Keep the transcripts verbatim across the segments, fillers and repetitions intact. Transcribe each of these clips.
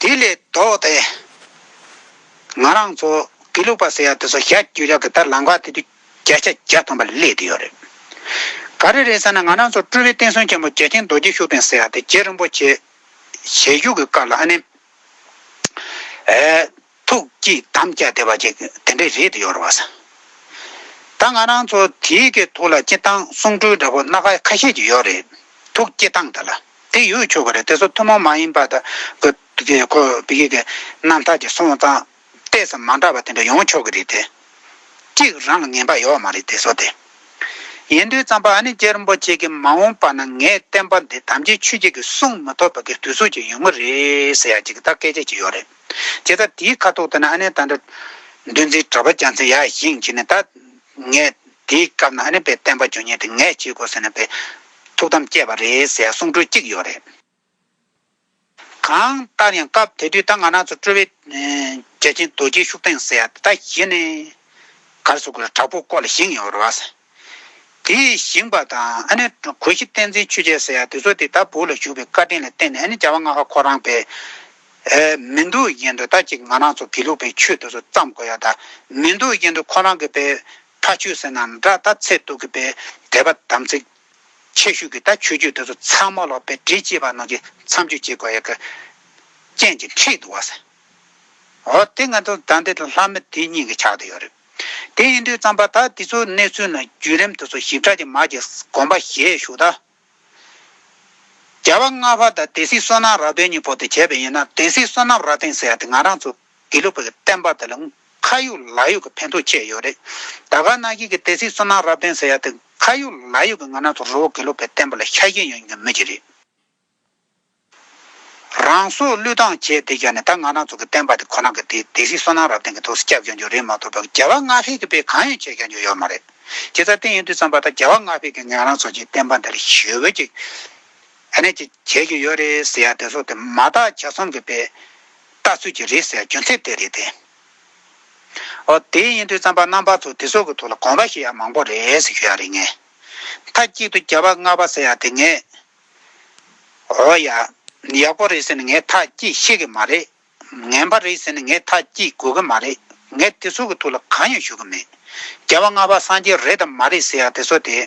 དེ་ལས་ལྡོག་སྟེ། ང་རང་ཚོ་དགེ་ལུགས་པ་ཟེར་ཡ་དེ་ཚོ་ཞག་རྒྱུ་ཡག་གི་ད་ལམ་ཁ་དེ་དུས་བརྒྱ་ཆ་བརྒྱ་ཐམ་པ་སླེབས་དེ་ཡོད་རེད། ག་རེ་རེད་ཟེར་ན་ང་རང་ཚོ་སྤྲུལ་པའི་བསྟན་སྲུང་ཆེན་མོ་རྒྱལ་ཆེན་རྡོ་རྗེ་ཤུགས་ལྡན་ཟེར་ཡ་དེ་རྗེ་རིན་པོ་ཆེ་ཞལ་བཞུགས་ཀྱི་སྐབས་ལ་ཨ་ནི། ཨེ། ཐུགས་བསྐྱེད་དམ་བཅའ་བསྡད་པ་ཅིག་དེ་འདྲས་རེད་དེ་ཡོད་རེད་བ། ད་ང་རང་ཚོ་དེའི་གི་ཐོག་ལ་སྤྱིར་བཏང་གསུང་སྤྲུལ་འདྲ་པོ་སྣ་ཁ་ཁ་ཤས་ཅིག་ཡོད་རེད། ཐུགས་བསྐྱེད་སྟངས་དེ་ལ་དེ་ཡོད་ཆོག་གི་རེད། དེ་ཚོ་ཐུན་མོང་མ་ཡིན་པ་དང་གི་གི་ཁོ་བི་གི་གི་རྣམ་ཐར་གྱི་སོང་ཙང་ཏོག་ཙམ་མ་འདྲ་བ་དེ་འདྲ་ཡོང་ཆོག་གི་རེད་དེ། གཅིག་རང་ལ་ངན་པ་ཡོད་མ་རེད་དེ་ཚོ་དེ། ཡིན་དུས་ཙམ་པ་ཨ་ནི་རྗེ་རིན་པོ་ཆེ་གིས་མ་འོངས་པ་ན་ངའི་བསྟན་པ་འདི་དམ་ཅན་ཆོས་བརྒྱུད་ཀྱིས་སྲུང་མི་ཐུབ་པ་གི་དུས་ཚོད་ཅིག་ཡོང་གི་རེད་ཟེར་ཡ་ཅིག་ད་སྐད་ཆ་ཅིག་ཡོད་རེད། བྱས་ཙང་དེའི་ཁ་ཐུག་དེ་ན་ཨ་ནི་ད་འདྲ་འདུལ་འཛིན་གྲགས་པ་རྒྱལ་མཚན་ཡར་བཞེངས་བྱས་ནས་ད་ངས་དེའི་སྐབས་ན་ཨ་ནི་པའི་བསྟན་པ་འབྱུང་ཉེན་དེ་ངས་བྱེད་དགོས་ཟེར་ནས་པའི་ཐུགས་དམ་བཅས་པ་རེད་ཟེར་ཡ་གསུང་སྤྲུལ་གཅིག་ཡོད་རེད། གང་ལྟར་ཡང་སྐབས་དེ་དུས་ད་ང་རང་ཚོ་སྤྲུལ་པའི་རྒྱལ་ཆེན་རྡོ་རྗེ་ཤུགས་ལྡན་ཟེར་ཡ་དེ་ད་གཞི་ནས་ག་རེ་ཟེར་དགོས་རེད། དྲག་པོ་སྐོར་ལ་བཞེངས་ཡོད་རེད་བ། དེ་བཞེངས་པ་དང་ཨ་ནི་གོ་ཤྲི་བསྟན་འཛིན་ཆོས་རྒྱལ་ཟེར་ཡ་དེ་ཚོ་དེ་ད་བོད་ལ་བཞུགས་པའི་བཀའ་དྲིན་ལ་བརྟེན་ནས་ཨ་ནི་རྒྱལ་བ་ལྔ་པ་ཁོ་རང་པའི་ཨེ་མི་འདུག་བཞིན་དུ་ད་ཅིག་ང་རང་ཚོ་དགེ་ལུགས་པའི་ཆོས་དེ་ཚོ་བརྩམས་དགོས་ཡ་ད་མི་འདུག་བཞིན་དུ་ཁོ་རང་གི་པའི་ཕ་ཆོས་ཟེར་ན་འདྲ་ད་ཚེ་སྟོད་ཀྱི་པའི་དད་པ་དམ་ཚིག་ཆེ་ཤོས་ཀྱི་ད་ཆོས་བརྒྱུད་དེ་ཚོ་ཚང་མ་ལོག་པའི་འདྲེས་བྱེད་པ་ནང་གི་མཚམས་སྦྱོར་བྱེད་དགོས་ཡ་གི་རྐྱེན་གྱིས་འཁྲིད་འདུག་བ་ཟེར། འོ་དེ་ང་ཚོ་ད་འདི་ལ་ལྷ་མི་དེ་གཉིས་ཀྱི་ཆགས་བསྡད་ཡོད་རེད། དེ་ཡིན་དུས་ཙམ་པ་ད་དེ་ཚོའི་གནས་ཚུལ་ནང་བརྒྱུད་རིམ་དེ་ཚོ་ཞིབ་ཕྲ་ཅིག་མ་ཅིག་དགོངས་པ་བཞེས་ཞུ་ད། རྒྱལ་བ་ལྔ་པ་དང་སྡེ་སྲིད་བསོད་ནམས་རབ་བརྟན་གཉིས་པོ་དེ་བྱས་པ་ཡིན་ན་སྡེ་སྲིད་བསོད་ནམས་རབ་བརྟན་ཟེར་ཡ་དེ་ང་རང་ཚོ་དགེ་ལུགས་པའི་བསྟན་པ་དེ་ལ་ཁ་ཡོད་ལག་ཡོད་ཀྱི་ཕན་ཐོགས་ཆེ་ཡོད་རེད། ད་ག་ནང་བཞིན་གྱི་སྡེ་སྲིད་བསོད་ནམས་རབ་བརྟན་ཟེར་ཡ་དེ་ཁ་ཡོད་ལག་ཡོད་ཀྱི་ང་རང་ཚོ་རི་བོ་དགེ་ལུགས་པའི་བསྟན་པ་ལ་ཤ་ཞེན་ཡོད་མཁན་མི་ཅིག་རེད། རང་སྲོག་བློས་བཏང་བྱས་བསྡད་ཀྱང་ནི་ད་ང་རང་ཚོ་གི་བསྟན་པ་དེ་ཁོ་རང་གི་དེ་སྡེ་སྲིད་བསོད་ནམས་རབ་བརྟན་གྱི་ཐོག་སུ་སྐྱབས་བཅོལ་རྒྱུ་རེད་མ་གཏོགས་པ་རྒྱལ་བ་ལྔ་པས་ཀྱི་དཔེ་གང་ཡང་བྱས་ཀྱང་རྒྱུ་ཡོད་མ་རེད། བྱས་ཙང་དེ་ཡིན་དུས་ཙམ་པ་ད་རྒྱལ་བ་ལྔ་པས་ཀྱི་ང་རང་ཚོ་གི་བསྟན་པ་འདི་ལ་ཞེ་པོ་ཅིག་ཨ་ནེ་ཅིག་བྱེད་ཀྱི་ཡོད་རེད་ཟེར་ཡ་དེ་ཚོ་དེ་མ་དག་བྱ་གསུམ་གྱི་དཔེ་ལྟ་ཚུལ་ཅིག་རེད་ཟེར་ཡ་རྒྱུ་མཚན་དེ་རེད་དེ། ཨོ་དེ་ཡིན་དུས་ཙམ་པ་རྣམ་པ་ཚོ་དེ་ཚོ་གི་ཐོག་ལ་དགོངས་པ་བཞེས་ཡ་མང་པོ་རེད་ཟེར་ཞུ་ཡ་རེད་ངས། མཐའ་གཅིག་ཏུ་རྒྱལ་བ་ལྔ་པ་ཟེར་ཡ་དེ་ངས། འོ་ཡ། ཡག་པོ་རེད་ཟེར་ནས་ངས་ཐག་བཅད་ཤེས་ཀྱི་མ་རེད། ངན་པ་རེད་ཟེར་ནས་ངས་ཐག་བཅད་དགོས་ཀྱི་མ་རེད། ངས་དེ་ཚོ་གི་ཐོག་ལ་གང་ཡང་ཞུ་གི་མེད། རྒྱལ་བ་ལྔ་པ་སངས་རྒྱས་རེད་དམ་མ་རེད་ཟེར་ཡ་དེ་ཚོ་དེ།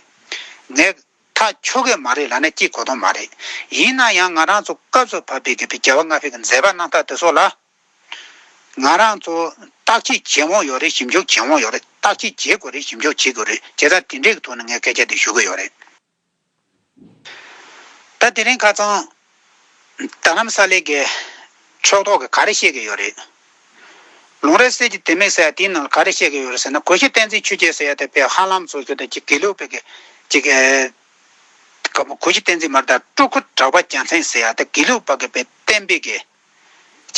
ངས་ཐག་ཆོད་ཀྱི་མ་རེད་ལབ་ན་ཅིག་གོ་དོན་མ་རེད། ཡིན་ན་ཡང་ང་རང་ཚོ་སྐབས་སུ་བབས་པའི་གི་རྒྱལ་བ་ལྔ་པའི་གི་མཛད་པ་རྣམ་ཐར་དེ་ཚོ་ལ། ང་རང་ཚོ་བརྟག་དཔྱད་བྱེད་དབང་ཡོད་རེད། ཞིབ་འཇུག་བྱེད་དབང་ཡོད་རེད། བརྟག་དཔྱད་བྱེད་དགོས་རེད། ཞིབ་འཇུག་བྱེད་དགོས་རེད། བྱས་ཙང་དེ་འདྲའི་གི་ཐོག་ནས་ངས་སྐད་ཆ་དེ་ཞུ་གི་ཡོད་རེད། ད་དེ་རིང་ཁ་སང་། རྡ་རམ་ས་ལའི་གི་ཕྱོགས་གཏོགས་ཀྱི་ག་རེ་བཤད་ཀྱི་ཡོད་རེད། ལུང་རིགས་གསེར་གྱི་ལྡེ་མིག་ཟེར་ཡ་དེའི་ནང་ལ་ག་རེ་བཤད་ཀྱི་ཡོད་རེད་ཟེར་ན་གོ་ཤྲི་བསྟན་འཛིན་ཆོས་རྒྱལ་ཟེར་ཡ་དེ་དཔེ་ཧ་ལམ་ཚོ་ཁྱོད་དང་ཅིག་དགེ་ལུགས་པའི་གི་ཅིག་གོ་ཤྲི་བསྟན་འཛིན་མ་རེད་ད་སྤྲུལ་སྐུ་གྲགས་པ་རྒྱལ་མཚན་ཟེར་ཡ་དེ་དགེ་ལུགས་པ་གི་དཔེ་བསྟན་པའི་གི་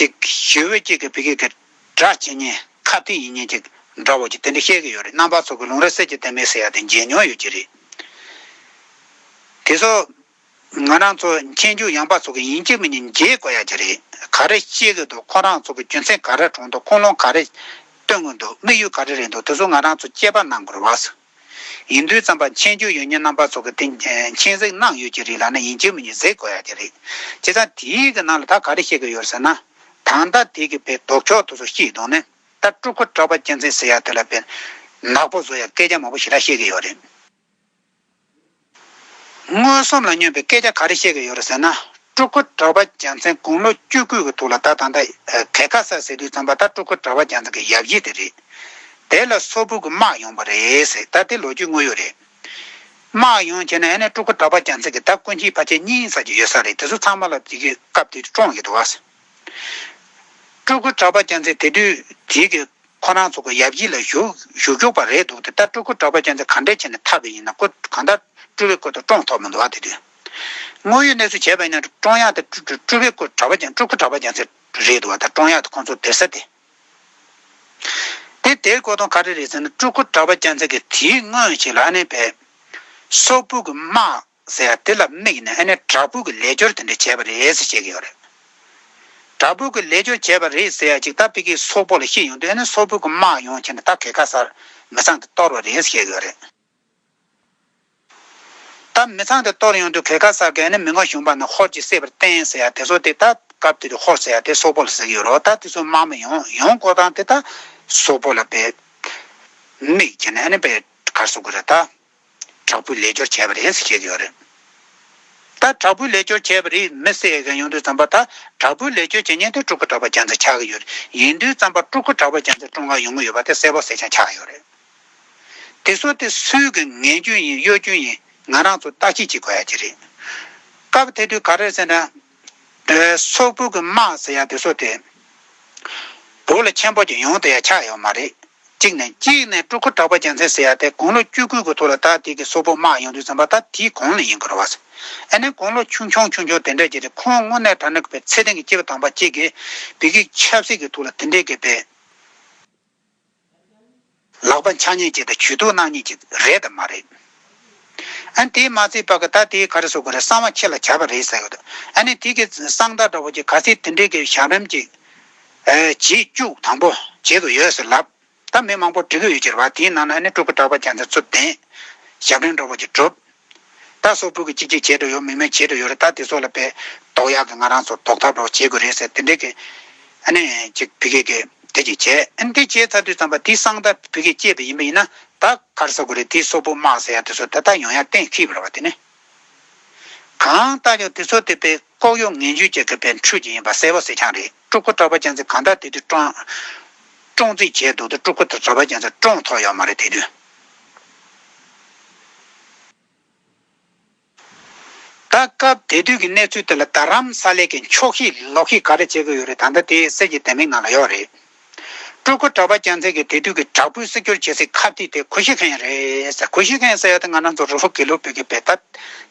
ཅིག་ཞི་བའི་ཅིག་གི་བི་གི་གི་དགྲ་བྱེད་མཁན་ཁ་གཏད་ཡིན་མཁན་ཅིག་འདྲ་བོ་ཅིག་དེ་འདྲ་བཤད་ཀྱི་ཡོད་རེད། རྣམ་པ་ཚོ་གི་ལུང་རིགས་གསེར་གྱི་ལྡེ་མིག་ཟེར་ཡ་དེ་མཇལ་མྱོང་ཡོད་ཀྱི་རེད། དེ་ཚོ་ང་རང་ཚོ་མཁྱེན་རྒྱུ་ཡངས་པ་ཚོ་གི་ཡིན་གཅིག་མིན་གཅིག་མཇལ་དགོས་ཡ་ཅིག་རེད། ག་རེ་བཤད་ཀྱི་འདུག་ཁོ་རང་ཚོ་གི་རྒྱུ་མཚན་ག་རེ་གྲོངས་འདུག་ཁུངས་ལུང་ག་རེ་སྟོན་གྱི་འདུག་དམིགས་ཡུལ་ག་རེ་རེད་འདུག་དེ་ཚོ་ང་རང་ཚོ་དཔྱད་པ་གནང་དགོས་རེད་བ། ཡིན་དུས་ཙམ་པ་མཁྱེན་རྒྱུ་ཡོད་མཁན་རྣམ་པ་ཚོ་གི་དེ་མཁྱེན་གཟིགས་གནང་ཡོད་ཀྱི་རེད་ལབ་ན་ཡིན་གཅིག་མིན་གཅིག་གཟིགས་དགོས་ཡ་དེ་རེད། བྱས་ཙང་དེའི་གི་ནང་ལ་ད་ག་རེ་བཤད་ཀྱི་ཡོད་ཟེར་ན། ད་ལྟ་དེ་གི་དཔེ་ལྡོག་ཕྱོགས་དེ་ཚོ་བཤད་ཡོང་ནས་ད་སྤྲུལ་སྐུ་གྲགས་པ་རྒྱལ་མཚན་ཟེར་ཡ་དེ་ལ་དཔེ་ནག་པོ་བཟོ་ཡ་སྐད་ཆ་མང་པོ་ཞེ་དྲག་བཤད་ཀྱི་ཡོད་རེད། མངོན་སུམ་ལ་སྙོན་པའི་སྐད་ཆ་ག་རེ་བཤད་ཀྱི་ཡོད་རེད་ཟེར་ན། སྤྲུལ་སྐུ་གྲགས་པ་རྒྱལ་མཚན་དགུང་ལོ་བཅུ་དགུ་གི་ཐོག་ལ་ད་ད་ལྟ་གེ་ཁ་ས་ཟེར་དུས་ཙམ་པ་ད་སྤྲུལ་སྐུ་གྲགས་པ་རྒྱལ་མཚན་གྱི་ཡབ་གཞིས་དེ་རེད། དེ་ལ་སོག་པོ་གི་དམག་ཡོང་བ་རེད་ཟེར། ད་དེ་ལོ་རྒྱུས་དངོས་ཡོད་རེད། དམག་ཡོང་བྱས་ནས་ཨ་ནི་སྤྲུལ་སྐུ་གྲགས་པ་རྒྱལ་མཚན་གྱི་ད་སྐུ་མཆེད་ཕལ་ཆེར་གཉིས་ཙམ་ཅིག་ཡོད་ས་རེད། དེ་ཚོ་ཚང་མ་ལ་དེ་གི་སྐབས་དེ་དུས་བཀྲོངས་ཡོད་འདུག་བ། སྤྲུལ་སྐུ་གྲགས་པ་རྒྱལ་མཚན་དེ་དུས་དེ་གི་ཁོ་རང་ཚོ་གི་ཡབ་གཞིས་ལ་བཞུགས་བཞུགས་བཅུག་པ་རེད་འདུག་དེ་ལྟར་སྤྲུལ་སྐུ་གྲགས་པ་རྒྱལ་མཚན་ག་འདྲས་བྱས་ནས་ཐར་བ་ཡིན་ན་སྐུ་གང་ལྟར་སྤྲུལ་པའི་སྐུ་དེ་བཀྲོངས་ཐུབ་མི་འདུག་བ། དེ་དུས་དངོས་ཡོད་གནས་ཚུལ་བྱས་པ་ཡིན་ན་བཀྲོངས་ཡག་དེ་སྤྲུལ་སྤྲུལ་པའི་སྐུ་གྲགས་པ་རྒྱལ་སྤྲུལ་སྐུ་གྲགས་པ་རྒྱལ་མཚན་རེད་འདུག་བ། ད་བཀྲོངས་ཡག་དེ་ཁོང་ཚོ་དེར་ས་དེ། དེ་དེར་གོ་དོན་ག་རེ་རེད་ཟེར་ན་སྤྲུལ་སྐུ་གྲགས་པ་རྒྱལ་མཚན་གྱི་དེའི་སྔོན་ཞིག་ལ་ཨ་ནེ་བས་སོག་པོ་གི་དམག་ཟེར་ཡ་དེ་ལ་དམིགས་ནས་ཨ་ནེ་དྲག་པོ་གི་ལས་སྦྱོར་དེ་འདྲ་བྱས་པ་རེད་ཟེར་བཤད་ཀྱི་ཡོད་རེད། དྲག་པོ་གི་ལས་སྦྱོར་བྱས་པ་རེད་ཟེར་ཡ་ཅིག་ད་ཕ་གིའི་སོག་པོ་ལ་བཤད་ཡོང་དུས་ཨ་ནེ་སོག་པོ་གི་དམག་ཡོང་བྱས་ནས་ད་གེ་ཁ་སར་མི་ཚང་དེ་གཏོར་བ་རེད་ཟེར་བཤད་ཀྱི་ཡོད་རེད། ད་མི་ཚང་དེ་གཏོར་ཡོང་དུས་གེ་ཁ་སར་གྱིས་ཨ་ནེ་མི་ངོ་གཞོན་པ་རྣམས་ཧོར་གྱིས་བསད་པར་བསྟན་ཟེར་ཡ་དེ་ཚོ་དེ་ད་ སྐབས་དེ་དུས་ཧོར་ཟེར་ཡ་དེ་སོག་པོ་ལ་ཟེར་གྱི་ཡོད་རེད་བ། ད་དེ་ཚོ་དམག་མི་ཡོང་ཡོང་འགྲོ་སྟངས་དེ་ད་སོག་པོ་ལ་དཔེ་དམིགས་བྱས་ནས་ཨ་ནི་དཔེ་ག་རེ་ཟེར་དགོས་རེད། ད་དྲག་པོའི་ལས་སྦྱོར་བྱས་པ་རེད་ཟེར་བཤད་ཀྱི་ཡོད་རེད། ད་དྲག་པོའི་ལས་སྦྱོར་བྱས་པ་རེད་མི་ཟེར་མཁན་ཡོང་དུས་ཙམ་པ། ད་དྲག་པོའི་ལས་སྦྱོར་བྱེད་མཁན་དེ་སྤྲུལ་སྐུ་གྲགས་པ་རྒྱལ་མཚན་ཆགས་ཀྱི་ཡོད་རེད། ཡིན་དུས་ཙམ་པ་སྤྲུལ་སྐུ་གྲགས་པ་རྒྱལ་མཚན་བཀྲོངས་ག་ཡོང་གི་ཡོད་པ་དེ་གསལ་པོ་གསལ་རྐྱང་ཆགས་ཡོད་རེད། དེ་ཚོ་དེ་སུའི་གི་ངན་སྐྱོན་ཡིན་གཡོ་སྐྱོན་ཡིན་ང་རང་ཚོ་བརྟག་དཔྱད་བྱེད་དགོས་ཡ་ཅིག་རེད། སྐབས་དེ་དུས་ག་རེ་ཟེར་ན། ཨེ། སོག་པོ་གི་དམག་ཟེར་ཡ་དེ་ཚོ་དེ་བོད་ལ་ཆེན་པོ་ཅིག་ཡོང་བསྡད་ཡ་ཆགས་ཡོད་མ་རེད། གཅིག་ནས་གཅིག་ནས་སྤྲུལ་སྐུ་གྲགས་པ་རྒྱལ་མཚན་ཟེར་ཡ་དེ་དགུང་ལོ་བཅུ་དགུ་གི་ཐོག་ལ་ད་དེ་གི་སོག་པོ་དམག་ཡོང་དུས་ཙམ་པ་ད་དེའི་གོང་ལ་ཡིན་དགོས་རེད་བ། ཨ་ནི་དགུང་ལོ་ཆུང་ཆུང་ཆུང་ཆུང་དེ་འདྲ་ཅིག་རེད། ཁོང་དངོས་གནས་དྲང་གནས་ཀྱི་དཔེ་ཚེ་རིང་གི་སྐྱེས་པ་དམ་པ་གཅིག་གིས་བོད་ཀྱི་ཆབ་སྲིད་ཀྱི་ཐོག་ལ་དེ་འདྲའི་གི་དཔེ་ལག་པ་འཆང་མཁན་ཅིག་དང་ཇུས་གཏོགས་གནང་མཁན་ཅིག་རེད་དམ་མ་རེད། ཨ་ནི་དེ་མ་ཚད་པ་གི་ད་དེ་ག་རེ་ཟེར་དགོས་རེད། གསང་བ་ཁྱེད་ལ་བྱས་པ་རེད་ཟེར་ཡོད། ཨ་ནི་དེ་གི་གསང་བདག་འདྲ་བོ་ཅིག་ག་ཚད་དེ་འདྲའི་གི་ཞབས་རིམ་ཅིག་ཨེ། བྱེད་བཅུག་དང་པོ་བྱེད་དགོས་ཡོད་ཟེར་ལབ། ད་མི་མང་པོ་འགྲིག་གི་ཡོད་ཀྱི་རེད་བ། དེའི་ནང་ན་ཨ་ནི་སྤྲུལ་སྐུ་གྲགས་པ་རྒྱལ་མཚན་ཚུར་བསྟན། ཞབས་རིམ་འདྲ་བོ་ཅིག་གྲུབ། ད་སོག་པོ་གི་གཅིག་གཅིག་བྱེད་འགྲོ་ཡོད། མི་མི་བྱེད་འགྲོ་ཡོད་རེད། ད་དེ་ཚོ་ལ་དཔེ་ཟློག་ཡག་གི་ང་རང་ཚོ་ཟློག་ཐབས་འདྲ་བོ་བྱེད་དགོས་རེད་ཟེར་དེ་འདྲའི་གི་ཨ་ནི་ཅིག་བི་གེ་གི་དེ་ཅིག་བྱས། ཨ་ནི་དེ་བྱས་ཚར་དུས་ཙམ་པ་དེ་གསང་བདག་བི་གེ་བཅད་པ་ཡིན་པ་ཡིན་ན་ད་ག་རེ་ཟེར་དགོས་རེད། དེ་སོག་པོ་དམག་ཟེར་ཡ་དེ་ཚོ་ད་ལྟ་ཡོང་ཡ་གཏན་འཁེལ་བ་རེད་བ། དེ་ནི་གང་ལྟར་ཀྱང་དེ་ཚོ་དེ་དཔེ་ལྐོག་གཡོ་ངན་ཇུས་བྱེད་མཁན་པའི་འཕྲུལ་ཅིག་ཡིན་པ་གསལ་པོ་གསལ་རྐྱང་རེད། སྤྲུལ་སྐུ་གྲགས་པ་རྒྱལ་མཚན་གང་ལྟར་དེ་དུས་བཀྲོངས་བཀྲོངས་རྩིས་བྱས་འདུག་ད་སྤྲུལ་སྐུ་གྲགས་པ་རྒྱལ་མཚན་བཀྲོངས་ཐུབ་ཡོད་མ་རེད་དེ་དུས། ད་སྐབས་དེ་དུས་ཀྱི་གནས་ཚུལ་དེ་ལ་རྡ་རམ་ས་ལའི་གི་འཁྱོག་བཤད་ལོག་བཤད་ག་རེ་བྱེད་ཀྱི་ཡོད་རེད། ད་ལྟ་དེ་གསེར་གྱི་ལྡེ་མིག་ནང་ལ་ཡོད་རེད། སྤྲུལ་སྐུ་གྲགས་པ་རྒྱལ་མཚན་གྱིས་དེ་དུས་ཀྱི་དྲག་པོའི་སྲིད་སྐྱོར་བྱེད་སའི་ཁ་གཏད་དེ་གུ་ཤྲི་མཁན་རེད་ཟེར། གུ་ཤྲི་མཁན་ཟེར་ཡ་དེ་ང་རང་ཚོ་རི་བོ་དགེ་ལུགས་པའི་གི་བེ་ད་